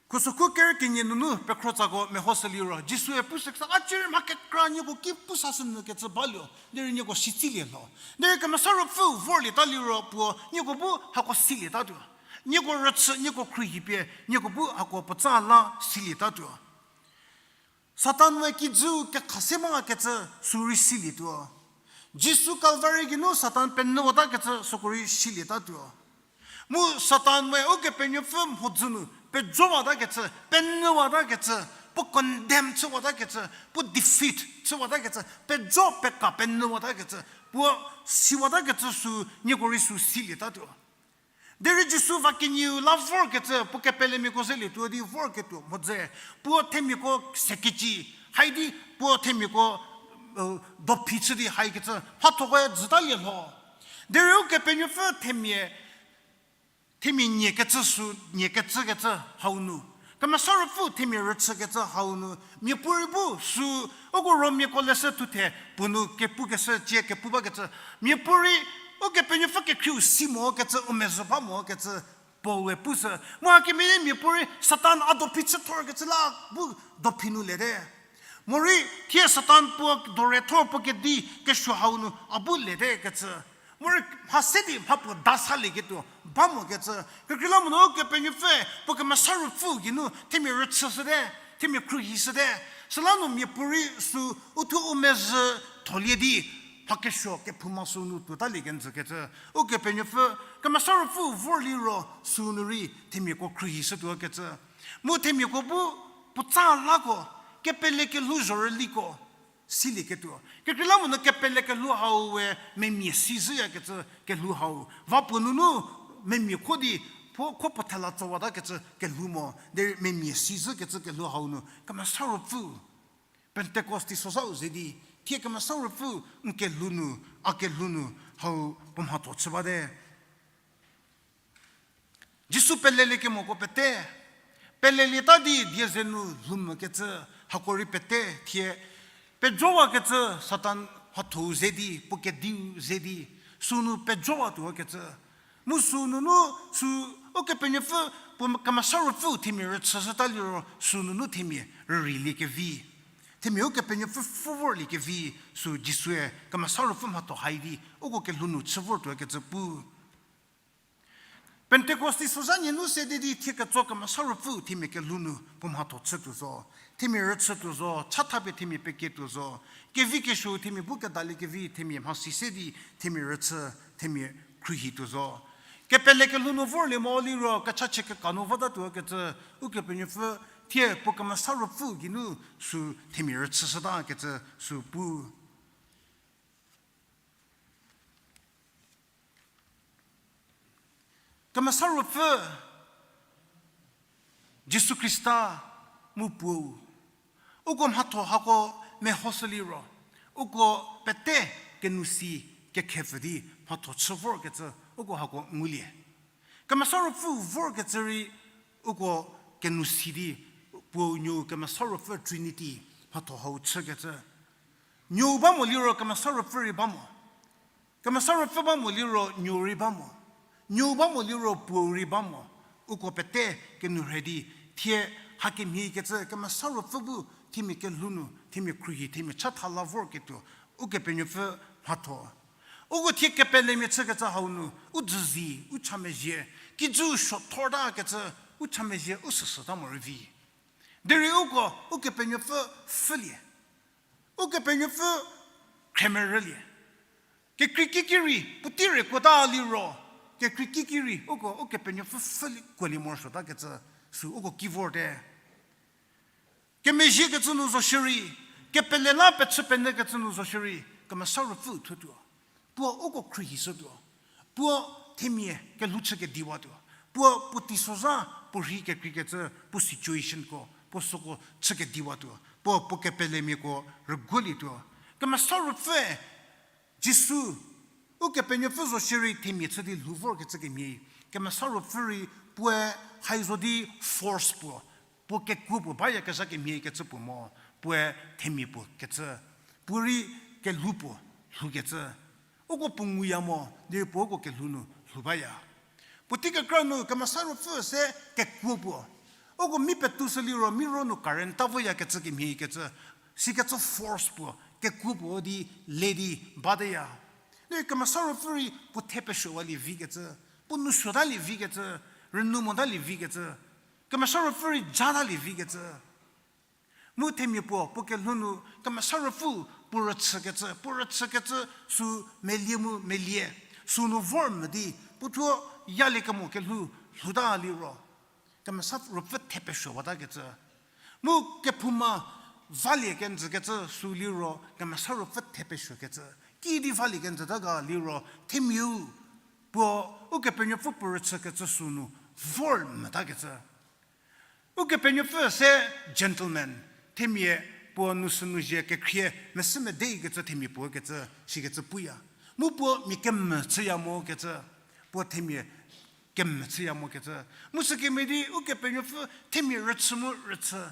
Khusokhu ker kenie nunu pekhro tsako mehoshü liro, Jisue pushükesa, a cir mha kekra nieko ki pu sashünyü kecü baluo, derei nieko sitsilie lho. Derei Kemesa Ruopfü vorlieta liro puo nieko bu hako silietatuo. Nieko rüchü, nieko khruohi pie, nieko bu hako puotsa la silietatuo. Satan we kijü kekha se mokecü sü rei silietuo. Jisu Calvary geinu Satan penyüwatakecü süko rei silietatuo. Mu Satan we Ukepenuopfü mhodzü nu pejowatakecü, penyüwatakecü, puo condemn chüwatakecü, puo defeat chüwatakecü, pejo peka penyüwatakecü, puo siwatakecü sü nieko rei sü silietatuo. Derei Jisu va kenieu la vorkecü, puo kepelemiako zelietuo di vorketuo mhodzü, puo themiako sekeci, haidi puo themiako, dophi chü di haikecü mhathokoe jütalie lho. Derei Ukepenuopfü themia, themia nie kecü sü, nie kecükecü hau nu, Kemesa Ruopfü themia rüchükecü hau nu, miapuorei bu sü, uko Romiako leshü thuthe puo nu kepukeshü cie kepu bakecü, miapuorei Ukepenuopfü kekhrieu si mokecü, u mezhü ba mokecü, Paul we pushü. Mu hakemhie miapuorei Satan a dophi chüthorkecü la bu dophi nu lete. Morei thie Satan puo dorethor puo kedi kesuo hau nu a bu letekecü. Morei mha se di mha puo da salieketuo ba mokecü. Kekreilamonyü Ukepenuopfü puo Kemesa Ruopfü geinu themia rüchüshüte, themia khruohishüte. Süla nu miapuorei sü uthuo u mezhü tholie di, mha kesuo kephouma sü nu tuotalie kenjükecü. Ukepenuopfü, Kemesa Ruopfü vorliro sü nu rei themiako khruohishütuokecü. Mu themiako bu puotsa lako, kepele kelhou zhorüliko silieketuo. Kekreilamonyü kepele kelhou hau we memia si zhüyakecü kelhou hau. Va puo nunu memia kho di, puo kho puo thela tsowatakecü kelhou mo, derei memia si zhükecü kelhou hau nu Kemesa Ruopfü, Pentecost teisozhau ze di, thie Kemesa Ruopfü n kelhou nu, a kelhou nu hau puo mhatho chü bate. Jisu peleliekemoko pete, pelelieta di die ze nu lhou mokecü, hako rei pete thie, pejowakecü Satan mhatho-u ze di, puo kediu ze di, sünu pejowatuokecü. Mu sünunu sü Ukepenuopfü, puo Kemesa Ruopfü themia rüchüshüta liro sünunu themia rüreilie kevi, themia Ukepenuopfü pfhü vorlie kevi, sü Jisue Kemesa Ruopfü mhatho hai di uko kelhou nu chü vortuokecü pu. Pentecost teisozha nie nu se di di thie ketso Kemesa Ruopfü themia kelhou nu puo mhatho chütuo zo, themia rüchütuo zo, chathapie themia peketuo zo, kevi kesuo themia bu kedalie kevi themia mhasi se di themia rüchü, themia khruohituo zo. Kepele kelhou nu vorlie mo liro kechachie keka nu votatuokecü, Ukepenuopfü thie puo Kemesa Ruopfü geinu sü themia rüchüshütakecü sü pu. Kemesa Ruopfü, Jisu Khrista, mu puou, uko mhatho hako mehoshü liro, uko pete kenou si kekhepfü di mhatho chü vorkecü uko hako ngulie. Kemesa Ruopfü vorkecü rei uko kenou si di, Puo, Nuou, Kemesa Ruopfü Trinity mhatho hau chükecü. Nuou ba mo liro Kemesa Ruopfü rei ba mo. Kemesa Ruopfü ba mo liro Nuou rei ba mo. Nuou ba mo liro Puou rei ba mo. Uko pete kenou rhe di, thie hakemhie kecü Kemesa Ruopfü bu themia kelhou nu, themia khruohi, themia chatha la vorketuo, Ukepenuopfü mhatho. Uko thie kepelemia chükecü hau nu, u dzüzie, u chamezhie, kijü suothortakecü, u chamezhie u süsüta morei vi. Derei uko Ukepenuopfü pfhülie. Ukepenuopfü khremerülie. Kekreikiki rei puotei rei kuota liro, kekreikiki rei uko Ukepenuopfü pfhülie kuolie morosuotakecü, sü uko ki vorte. Kemezhiekecü nu zo shierei, kepele la pechü penyükecü nu zo shierei, Kemesa Ruopfü thutuo. Puo uko khruohishütuo. Puo themia kelhou chükediwatuo. Puo puotei sozha, puo rhei kekreikecü, puo situationko, puo süko chükediwatuo. Puo puo kepelemiako rüguolietuo. Kemesa Ruopfü, Jisu, Ukepenuopfü zo shierei themia chü di lhou vorkecü kemhie. Kemesa Ruopfü rei puoe hai zo di force puo, puo kekuo puo bayakezha kemhie kecü puo mo, puoe themia puo kecü, puo rei kelhou puo lhoukecü. Uko puo nguya mo, derei puo uko kelhou nu lhou baya. Puotei kekra nu Kemesa Ruopfü se kekuo puo, Uko mi petushü liro, mi ro nu current ta voyakecü kemhie kecü, sikecü force puo, kekuo puo di, le di, bateya. Derei Kemesa Ruopfü rei puo the pesuowalie vikecü, puo nou suotalie vikecü, rünou motalie vikecü, Kemesa Ruopfü rei jatalie vikecü. Mu themia puo, puo kelhou nu, Kemesa Ruopfü, puo rüchükecü, puo rüchükecü, sü melie mu melie, sü nu vor mo di, puo thuo yaliekemo kelhou, lhouta liro. Kemesa Ruopfü the pesuowatakecü. Mu kephouma valie kenjükecü sü liro, Kemesa Ruopfü the pesuokecü. Kiüdi valie kenjüta ga liro, themiau, puo, Ukepenuopfü puo rüchükecü sü nu, vor motakecü. Ukepenuopfü se gentleman, themia puo nu sü nu zhie kekhrie, mesü medekecü themia puo kecü, sikecü puya. Mu puo mia kemvü chüya mokecü, puo themia kemvü chüya mokecü. Mu sükemhie di Ukepenuopfü themia rüchü mu rüchü.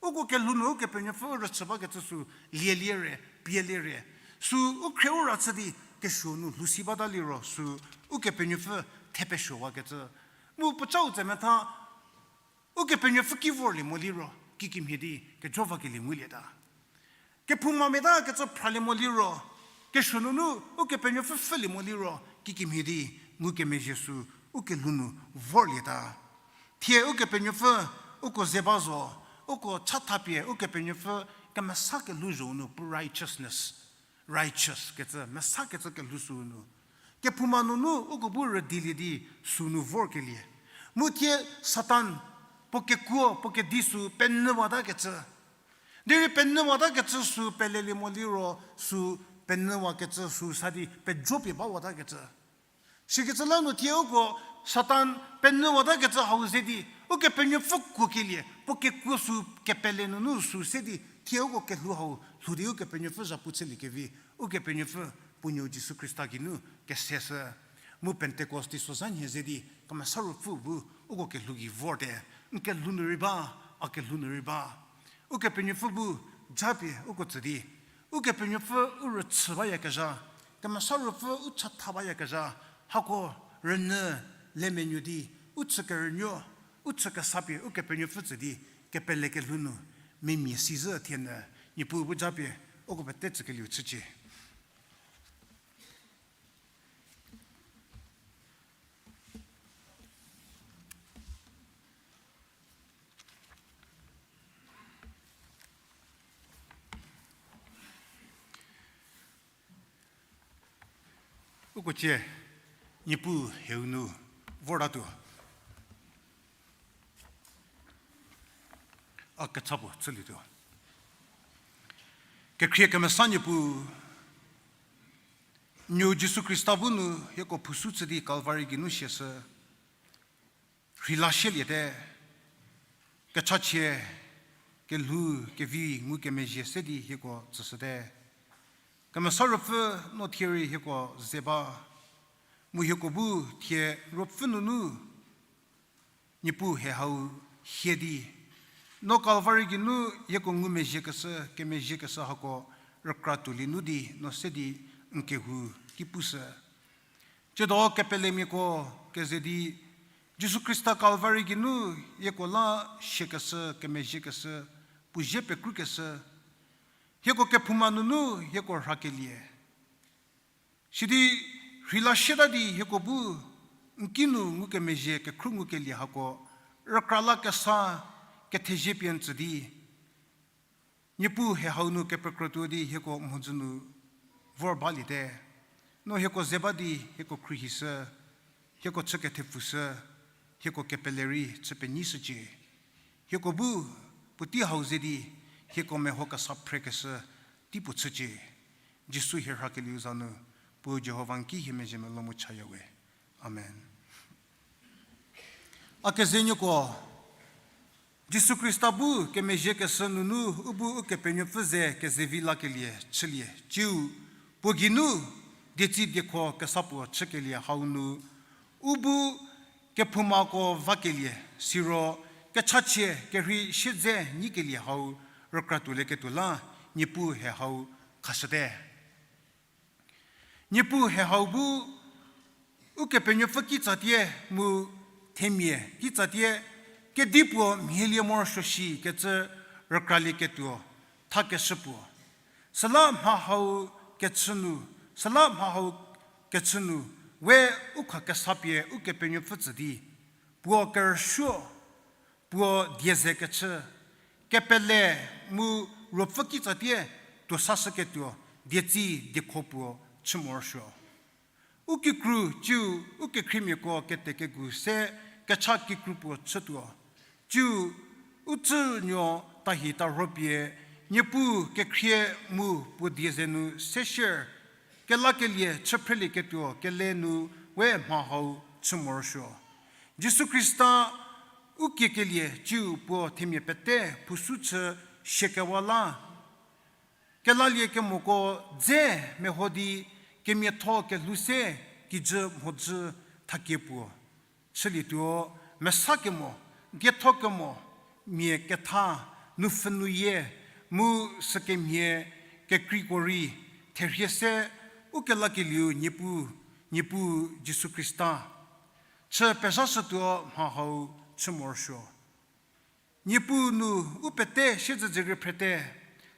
Uko kelhou nu Ukepenuopfü rüchü bakecü sü lielie re, pielie re. Sü u khrie u ra chü di kesuo nu lhousi bata liro sü Ukepenuopfü the pesuowakecü. Mu puocau tse metha Ukepenuopfü ki vorlie mo liro, kikemhie di kejo vakelie ngulieta. Kephoumamia ta kecü phralie mo liro, kesuo nunu Ukepenuopfü pfhülie mo liro, kikemhie di ngukemezhie sü u kelhou nu vorlieta. Thie Ukepenuopfü uko ze ba zo, uko chathapie Ukepenuopfü kemesa kelhou zho nu puo righteousness, righteous kecü, mesakecü kelhou sü nu. Kephouma nunu uko bu rüdilie di sü nu vorkelie. Mu thie Satan, puo kekuo, puo kedi sü penyüwatakecü. Derei penyüwatakecü sü pelelie mo liro sü penyüwakecü sü sa di pejopie bawatakecü. Sikecü la nu thie uko Satan penyüwatakecü hau ze di, Ukepenuopfü kuokelie, puo kekuo sü kepele nunu sü se di, thie uko kelhou hau lhou di Ukepenuopfü zhapu chüliekevi, Ukepenuopfü puo nuou Jisu Khrista geinu keseshü. Mu Pentecost teisozha nhie ze di, Kemesa Ruopfü bu uko kelhou gei vorte, n kelhou nu rei ba, a kelhou nu rei ba. Ukepenuopfü bu japie uko tsü di, Ukepenuopfü u rüchü bayakezha, Kemesa Ruopfü u chatha bayakezha, hako rünyü lemenuo di, u chü kerünuo, u chü kesapie Ukepenuopfü tsü di, kepele kelhou nu, memia sizhü thienyü, Niepuu bu japie, uko pete tsükelieu chücie. Uko cie, Niepuu heu nu vortatuo. A kecha puo chülietuo. Kekhrie kemesa Niepuu, nuou Jisu Khrista bu nu hieko phusu chü di Calvary geinu siashü. Rheila sieliete, kechachie, kelhou, kevi, ngukemezhie se di hieko tsüshüte. Kemesa Ruopfü no thie rei hieko ze ba, mu hieko bu thie Ruopfü nunu, Niepuu he hau hie di, no Calvary geinu hieko ngumezhiekeshü, kemezhiekeshü hako rükra tuolie nu di no se di n kehou ki pushü. Tsiedo kepelemiako keze di, Jisu Khrista Calvary geinu hieko la siakeshü, kemezhiekeshü, puo zie pekrukeshü, hieko kephouma nunu hieko rhakelie. Sidi rheila sieta di hieko bu n kinu ngukemezhie kekhruohi ngukelie hako, rükra la kesa kethezie pie n tsü di, Niepuu he hau nu kepekrotuo di hieko mhodzü nu vor baliete. No hieko ze ba di hieko khruohishü, hieko chü kethepfushü, hieko kepele rei chü penyishücie. Hieko bu puotei hau ze di hieko meho kesa phrekeshü tei puo chücie. Jisu hie rhakelieu za nu, puo Jihova n ki hie mezhie melou mu chaya we. Amen. A kezenuoko, Jisu Khrista bu kemezhiekeshü nunu u bu Ukepenuopfü ze kezevi lakelie chülie, tsiu puo geinu dietsi diekho kesa puo chükelie hau nu, u bu kephoumako vakelie, siro kechachie kerhei siedze nyikelie hau rükra tuolieketuo la Niepuu he hau khashüte. Niepuu he hau bu Ukepenuopfü kitsatie mu themia kitsatie Kedipuo mhielie morosuo shi kecü rükralieketuo thakeshü puo. Süla mha hau kechü nu, süla mha hau kechü nu, we u khakesa pie Ukepenuopfü tsü di, puo kerüsuo, puo die ze kechü, kepele mu ruopfü kitsatie tuo sashüketuo, dietsi diekho puo chü morosuo. U kikru ciu u kekhriemiako kete kegu se kecha kikru puo chütuo. Ciu u tsünuo tahi tarho pie, Niepuu kekhrie mu puo die ze nu se shier, kelakelie chü phrelieketuo kele nu we mha hau chü morosuo. Jisu Khrista u kiekelie ciu puo themia pete phusu chü shiekewa la, kelalie kemoko dze meho di kemiatho kelhou se kijü mhodzü thakie puo chülietuo, mesa kemo, dietho kemo, mia ketha, nupfhü nuyie, mu sükemhie kekreiko rei therhie se u kelakelieu Niepuu, Niepuu Jisu Khrista chü pezhashütuo mha hau chü morosuo. Niepuu nu u pete siezedzürie phrete,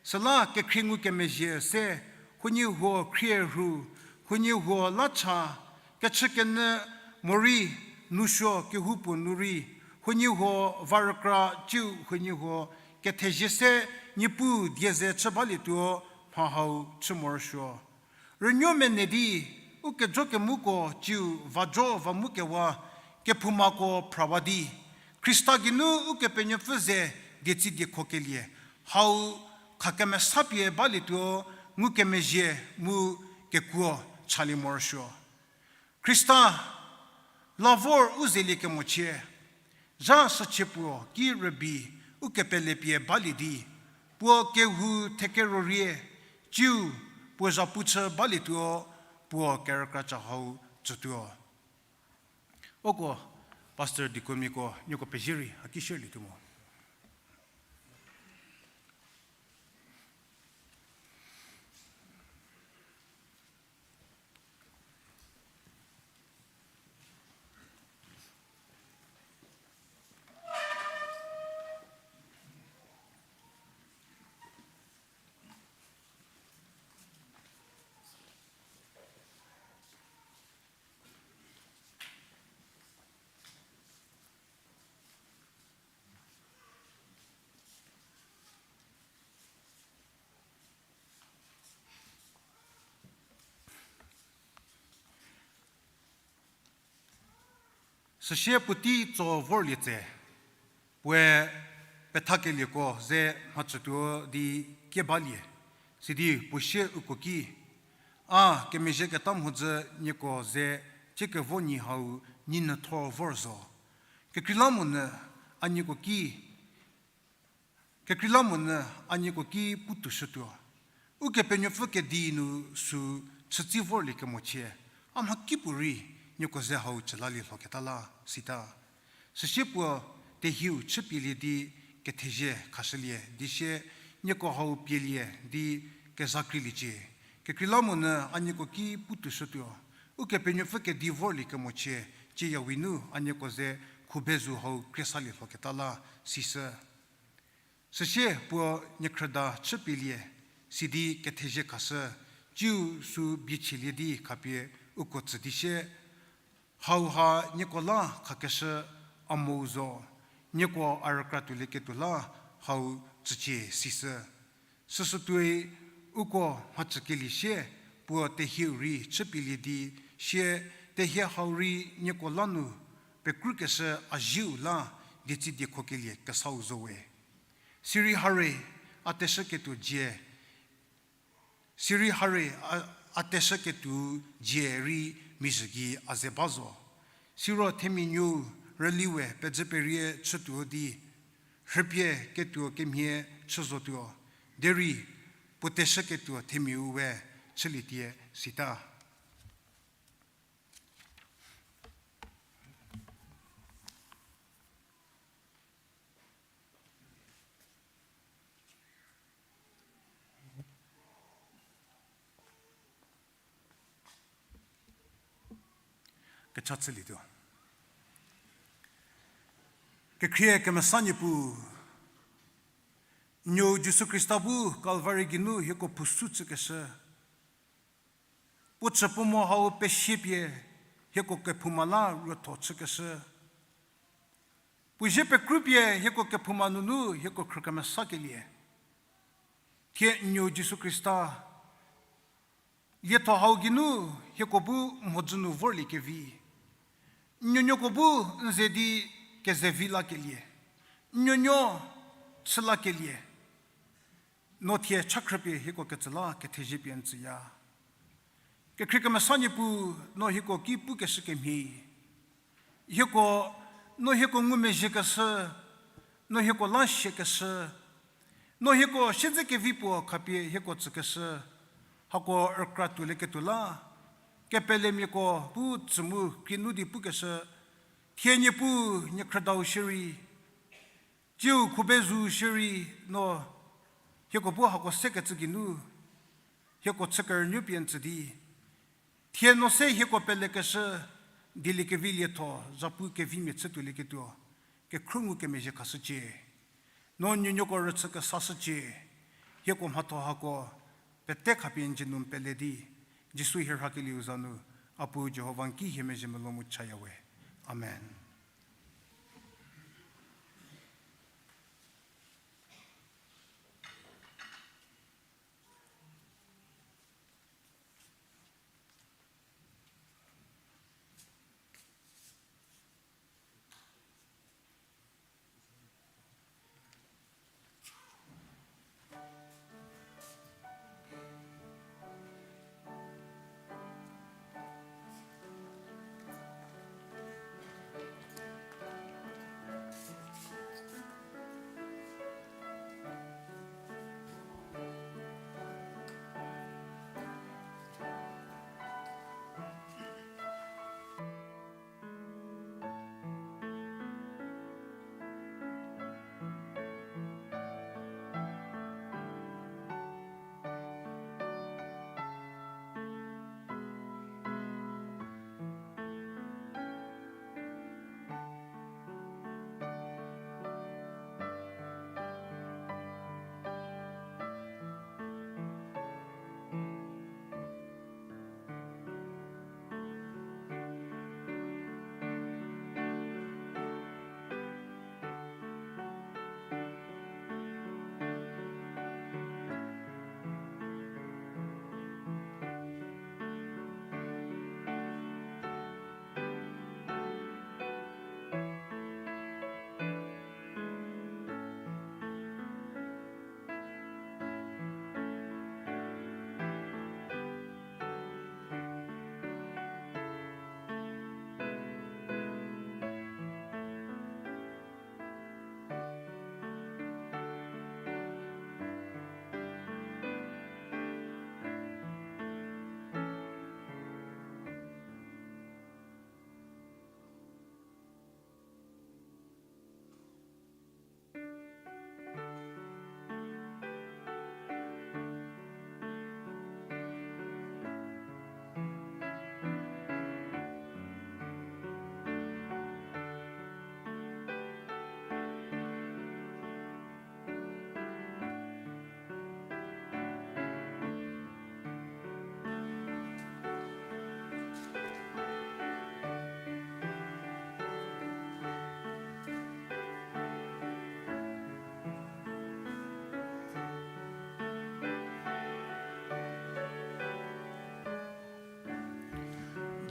süla kekhrie ngukemezhie se, huoniehuo khrie rhu, huoniehuo la cha, kechükenyü morei, nousuo kehoupuo nu rei, huoniehuo va rükra ciu huoniehuo kethezie se, Niepuu die ze chü balietuo mha hau chü morosuo. Rünuo mene di, u kejo kemuko ciu vajo va mu kewa, kephoumako phrawa di, Khrista geinu Ukepenuopfü ze dietsi diekho kelie, hau khakemesa pie balietuo ngukemezhie mu kekuo chalie morosuo. Khrista la vor u zelie kemochie, zha süchie puo ki rübei u kepele pie balie di, puo kehou thekero rie, ciu puo zhapu chü balietuo, puo kerükracha hau tsütuo. Uko, Pastor Deaconmiako nieko pezie rei a ki share lietuo mo. Süsie puotei tso vorlie tse, puoe pethakelieko ze mhachütuo di kie balie, sidi puo sie uko ki, a kemezhie keta mhodzü nieko ze ciekevo nyi hau nyi nyütho vor zo. Kekreilamonyü a nieko ki, kekreilamonyü a nieko ki putuoshütuo. Ukepenuopfü kedi nu sü chütsi vorlie kemochie, a mhakipuorei nieko ze hau chülalie lhoketa la, sita. Süsie puo tehieu chüpielie di kethezie khashülie di sie, nieko hau pielie di kezakreiliecie. Kekreilamonyü a nieko ki putuoshütuo. Ukepenuopfü kedi vorlie kemochie, cieyawi nu a nieko ze khubezu hau kriesalie lhoketa la, sisü. Süsie puo niekhrüda chüpielie, sidi kethezie khashü, ciu sü biechielie di khapie uko tsü di sie, hauha nieko la khakeshü a mou zo, nieko a rükra tuolieketuo la hau tsücie sisü. Süsütuoi uko mhachükelie sie puo tehieu rei chüpielie di sie, tehie hau rei nieko la nu pekrükeshü a zieu la dietsi diekhokelie kesau zo we. Sirei hare a teshüketuo dzie, sirei hare a, a teshüketuo dzie rei mizhü gei a ze ba zo. Siro themia nuou rüli we pezü perie chütuo di, rhüpie ketuo kemhie chü zotuo, derei puo teshüketuo themiau we chülietie sita. Kecha chülietuo. Kekhrie kemesa Niepuu, Nuou Jisu Khrista bu Kalvari geinu hieko phusu chükeshü, puo chü puo mo hau pesiepie hieko kephouma la ruotho chükeshü, puo zie pekrupie hieko kephouma nunu hieko khrü kemesakelie, thie Nuou Jisu Khrista lietho hau geinu hieko bu mhodzü nu vorlie kevi, n nuonuoko bu n ze di kezevi lakelie, n nuonuo chü lakelie, no thie cha khrüpie hieko ketsü la kethezie pie n tsüya. Kekhrie kemesa Niepuu, no hieko ki pukeshü kemhie, hieko, no hieko ngumezhiekeshü, no hieko la siakeshü, no hieko siedze kevi puo khapie hieko tsükeshü, hako rükra tuolieketuo la, kepelemiako bu tsü mu krie nu di pukeshü, thie Niepuu, niekhrüdau shierei, tsiu khubezu shierei, no hieko bu hako sekecü geinu hieko chü kerünuo pie n tsü di, thie no se hieko pelekeshü dieliekevi lietho zapu kevimia chütuolieketuo kekhrü ngukemezhie khashücie. No n nuonuoko rüchü kesashücie. Hieko mhatho hako pete khapie n dzie nu n pele di, Jisu hie rhakelieu za nu, a Puu Jihova n ki hie mezhie melou mu chaya we. Amen.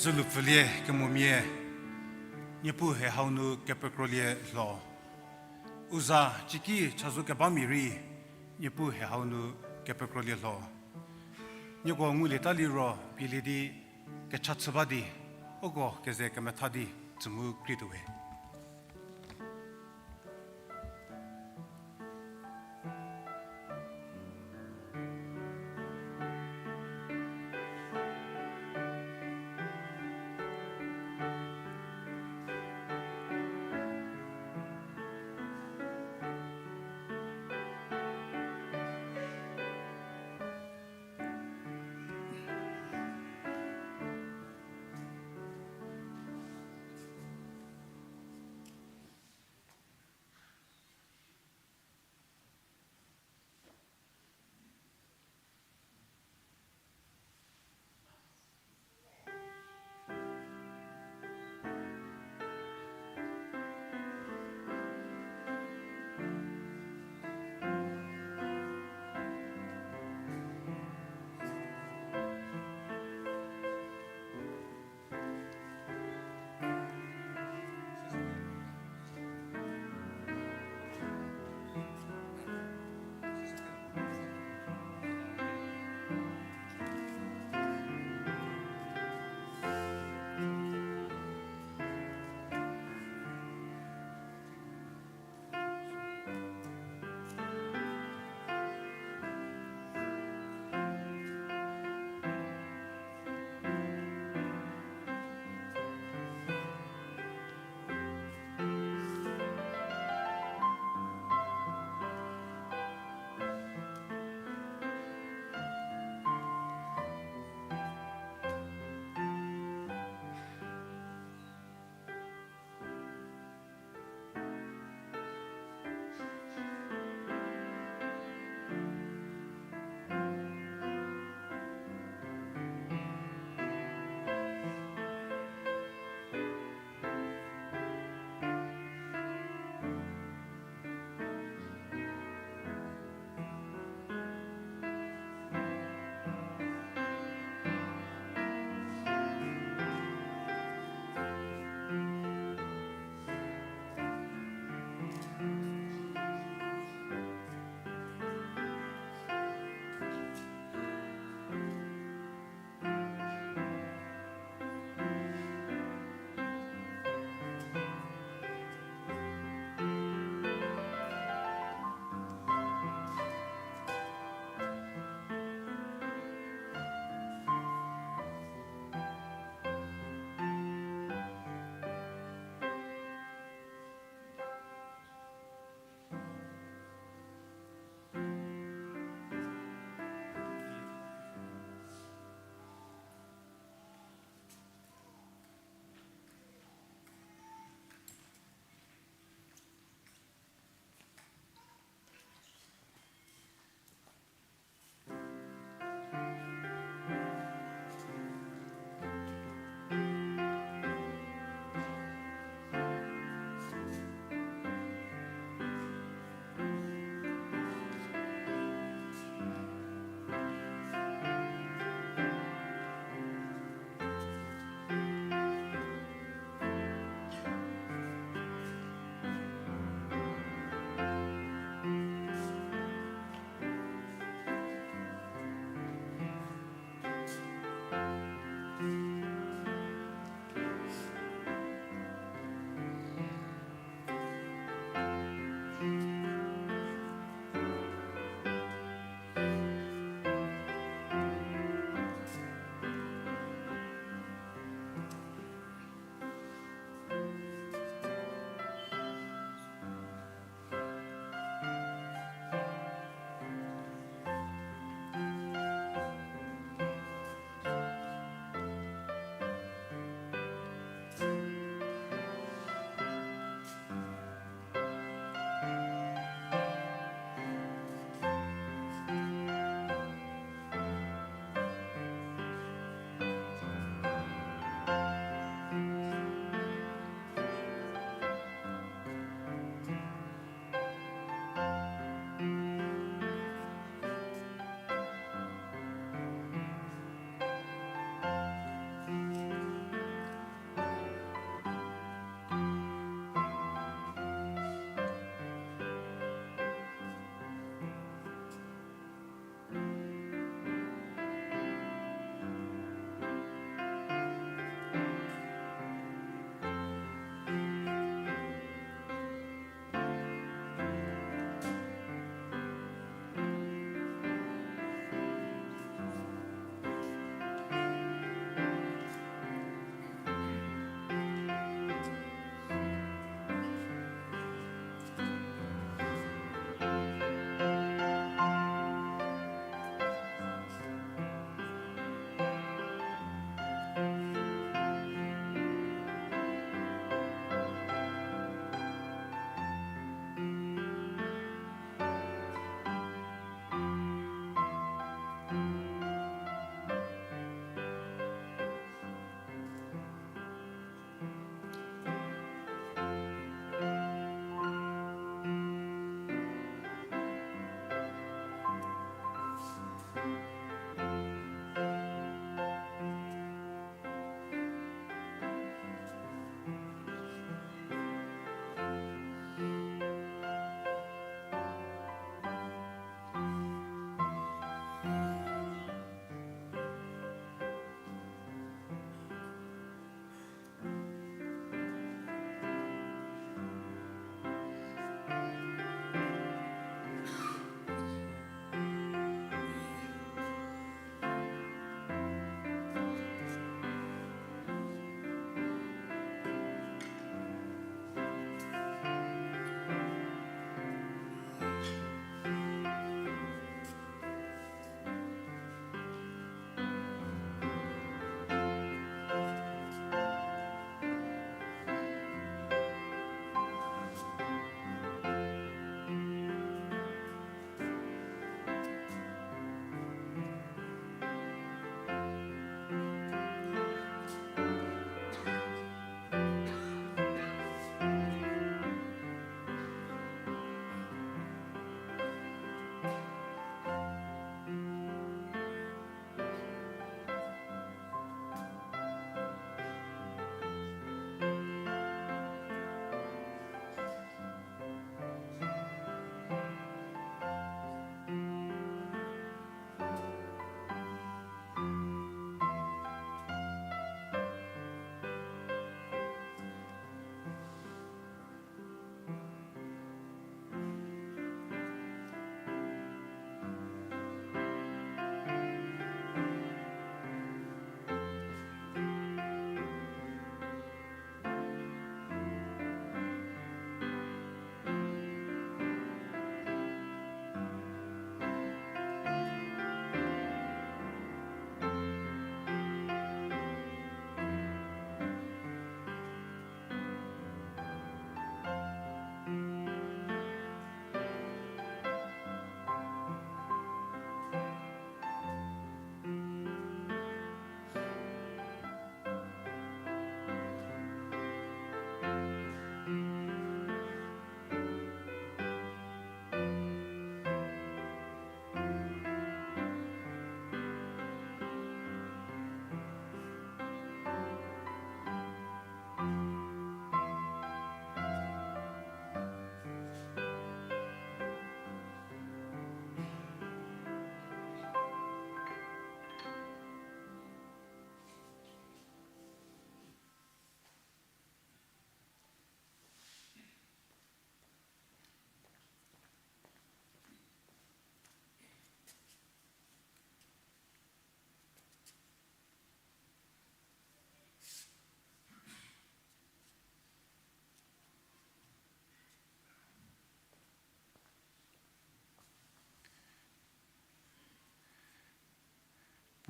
Dzülupfülie kemomia, Niepuu hie hau nu kepekrolie lho. U za ciki chazou kebamia rei, Niepuu hie hau nu kepekrolie lho. Nieko ngulieta liro pielie di kecha chü ba di, uko keze kemetha di tsü mu krietuo we.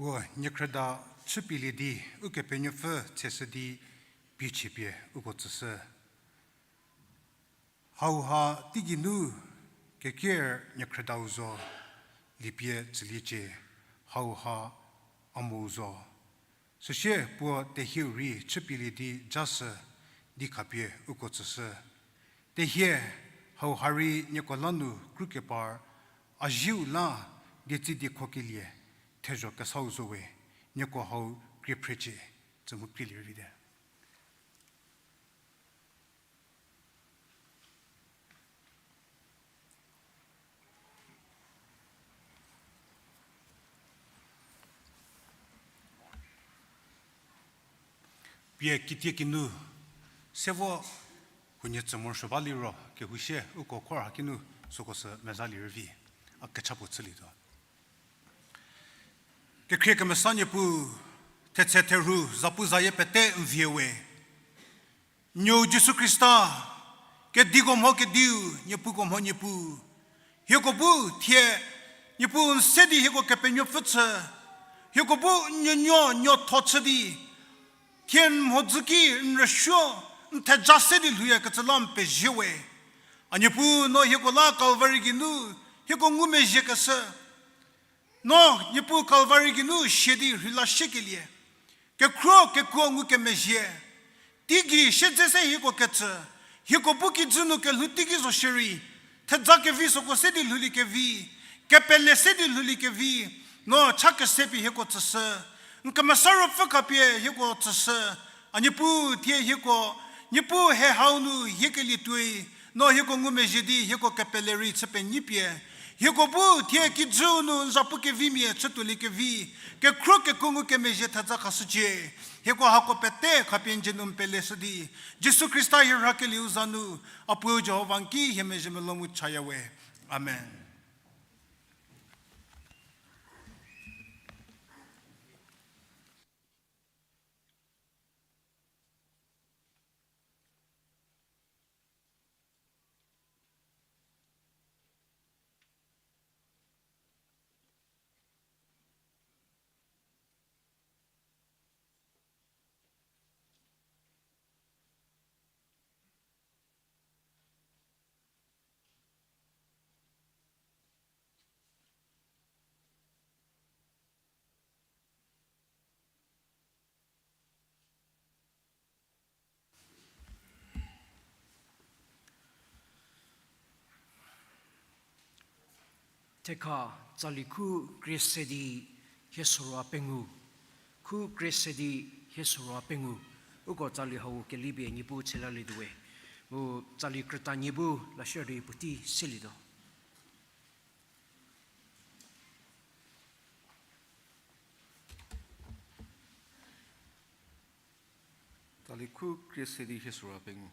Puo niekhrüda chüpielie di, Ukepenuopfü tseshü di, pichie pie uko tsüshü. Hauha teigei nu keker niekhrüdau zo, liepie tsüliecie, hauha a mou zo. Süsie puo tehieu rei chüpielie di jashü di khapie uko tsüshü. Tehie, hauha rei nieko la nu krükepar, a zieu la dietsü diekhokelie thezho kesau zo we, nieko hau krie phrecie, tsü mu krielie rei te. Pie kitiekinu, se vo huonie tsü morosuo ba liro, kehousie uko khor hakinu süko sü mezalie rei vi, a kecha puo chülietuo. Kekhrie kemesa Niepuu, thetse therhu zapuzayie pete n vie we. Nuou Jisu Khrista, kediko mho kediu, niepuko mho Niepuu. Hieko bu thie, Niepuu n se di hieko Kepenuopfü chü. Hieko bu n nuonuo nuotho chü di, thie n mhodzü ki n rüsuo, n theja se di lhouyakecü la n pezie we. A Niepuu no hieko la Calvary geinu, hieko ngumezhiekeshü. No Niepuu Calvary geinu sie di rheila shiekelie. Kekhruo kekuo ngukemezhie. Teigei siedze se hieko ketsü. Hieko bu kijü nu kelhou teiki zo shierei. Theja kevi süko se di lhouliekevi. Kepele se di lhouliekevi. No cha kese pie hieko tsüshü. N kemesa ruopfü khapie hieko tsüshü. A Niepuu thie hieko, Niepuu he hau nu hie kelie tuoi, no hieko ngumezhie di hieko kepele rei chü penyipie. Hieko bu thie kijüu nu n zapu kevimia chütuolie kevi, kekhro kekuo ngukemezhie theza khashücie. Hieko hako pete khapie n dzie nu n peleshü di, Jisu Khrista hie rhakelieu za nu, a Puo Jihova n ki hie mezhie melou mu chaya we. Amen. Thekha tsali khu krie se di hie sorou pengou. Khu krie se di hie sorou pengou. Uko tsali hau kelipie Niepuu tshelalietuo we. Mu tsali krüta nie bu lashüdi puotei selietuo. Tsali khu krie se di hie sorou pengou.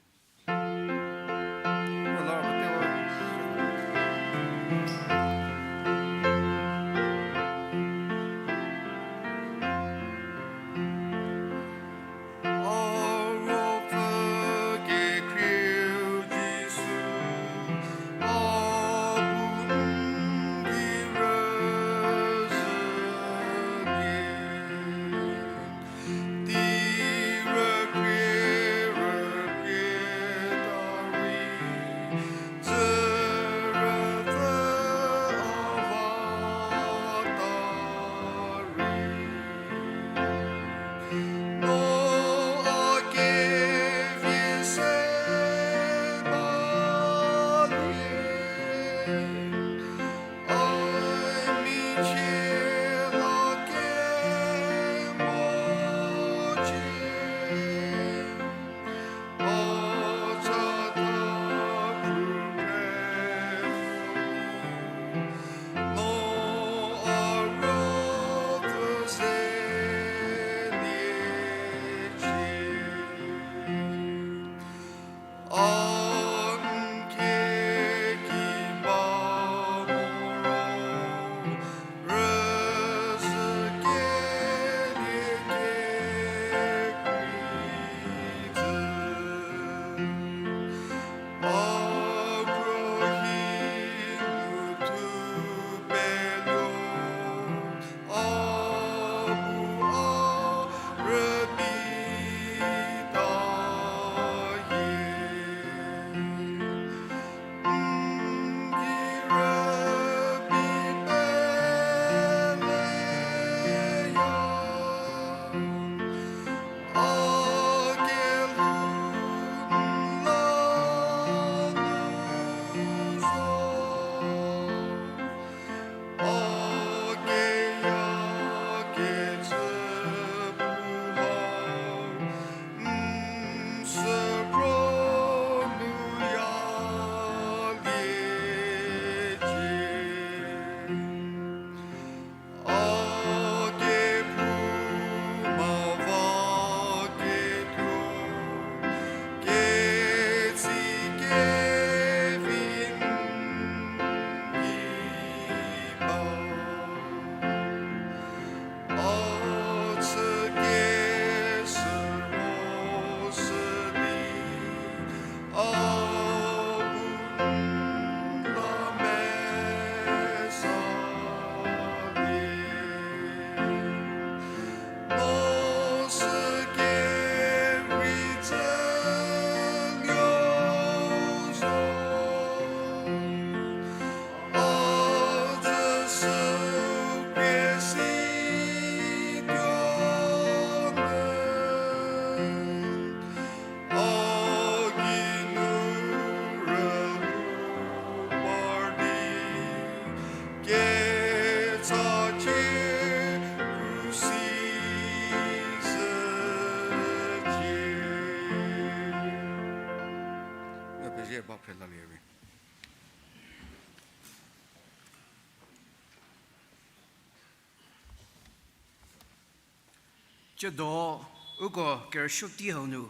Tsiedo uko kerüsuo tei hau nu,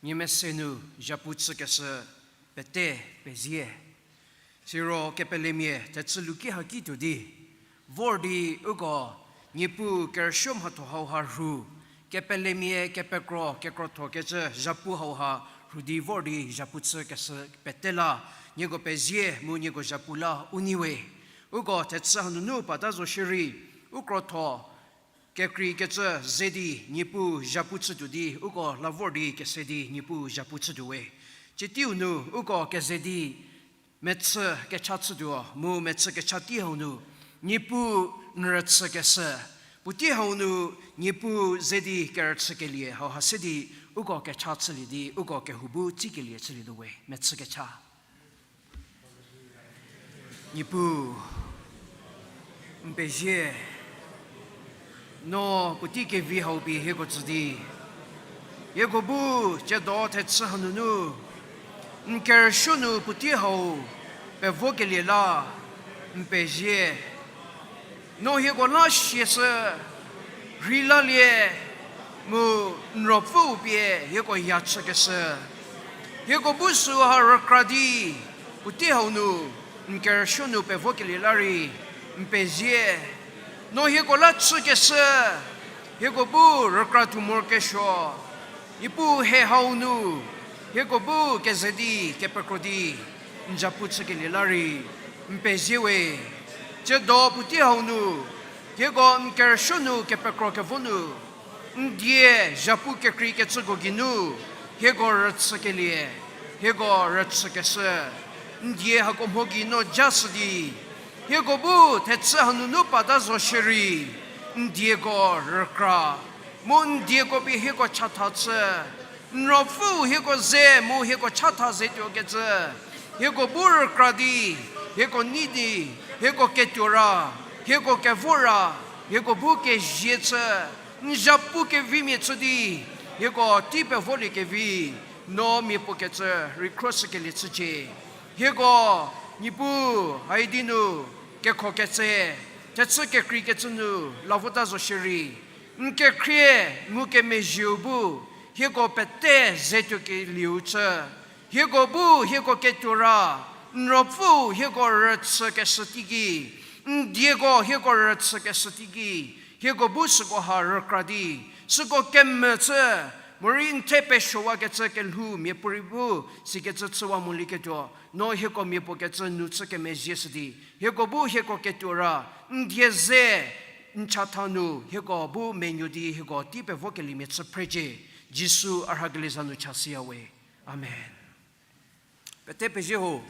nie mese nu zhapu chükeshü pete pezie. Siro kepelemia thechü luki haki tuo di, vor di uko Niepuu kerüsuo mhatho hauha rhu, kepelemia kepekro kekrothokecü zhapu hauha rhu di vor di zhapu chükeshü pete la, nieko pezie mu nieko zhapu la u nyi we. Uko thechü hanunu pata zo shierei, u krotho kekreikecü ze di Niepuu zhapu chütuo di uko la vor di kese di Niepuu zhapu chütuo we. Tsie teiu nu uko keze di mechü kecha chütuo mu mechü kecha tei hau nu Niepuu n rüchükeshü, puotei hau nu Niepuu ze di kerüchükelie hauha se di uko kecha chülie di uko kehou bu tsikelie chülietuo we. Mechü kecha. Niepuu, n pezie, no puotei kevi hau pie hieko tsü di, hieko bu tsiedo thechü hanunu n kerüsuo nu puotei hau pevokelie la n pezie. No hieko la siashü, rhei lalie, mu n Ruopfüu pie hieko ya chükeshü, hieko bu süha rükra di puotei hau nu n kerüsuo nu pevokelie la rei n pezie. No hieko la chükeshü, hieko bu rükra tuo morokesuo, Niepuu he hau nu hieko bu keze di kepekro di n zhapu chükelie la rei n pezie we. Tsiedo puotei hau nu hieko n kerüsuo nu kepekro kevo nu n die zhapu kekreikecüko geinu hieko rüchükelie, hieko rüchükeshü, n die hako mho gei no ja shü di, hieko bu thechü hanunu pata zo shierei n dieko rükra, mu n dieko pie hieko chatha chü, n Ruopfüu hieko ze mu hieko chatha ze tuokecü, hieko bu rükra di, hieko nei di, hieko ketuo ra, hieko kevo ra, hieko bu kezie chü, n zhapu kevimia chü di, hieko tei pevoliekevi, no mia puokecü rei khroshükelie chücie. Hieko, Niepuu, haidi nu, kekhokecü, thechü kekreikecü nu la vota zo shierei, n kekhrie ngukemezhieu bu hieko pete ze tuokelieu chü, hieko bu hieko ketuo ra, n Ruopfüu hieko rüchükeshü teiki, n dieko hieko rüchükeshü teiki, hieko bu süko ha rükra di, süko kemvü chü, morei n the pesuowakecü kelhou miapuorei bu sikecü chüwa molieketuo, no hieko mia puokecü nu chü kemezhie shü di, hieko bu hieko ketuo ra, n die ze, n chatha nu hieko bu menuo di hieko tei pevokeliemia chü phrecie. Jisu a rhakelie za nu chashüya we. Amen. Pete pezie ho.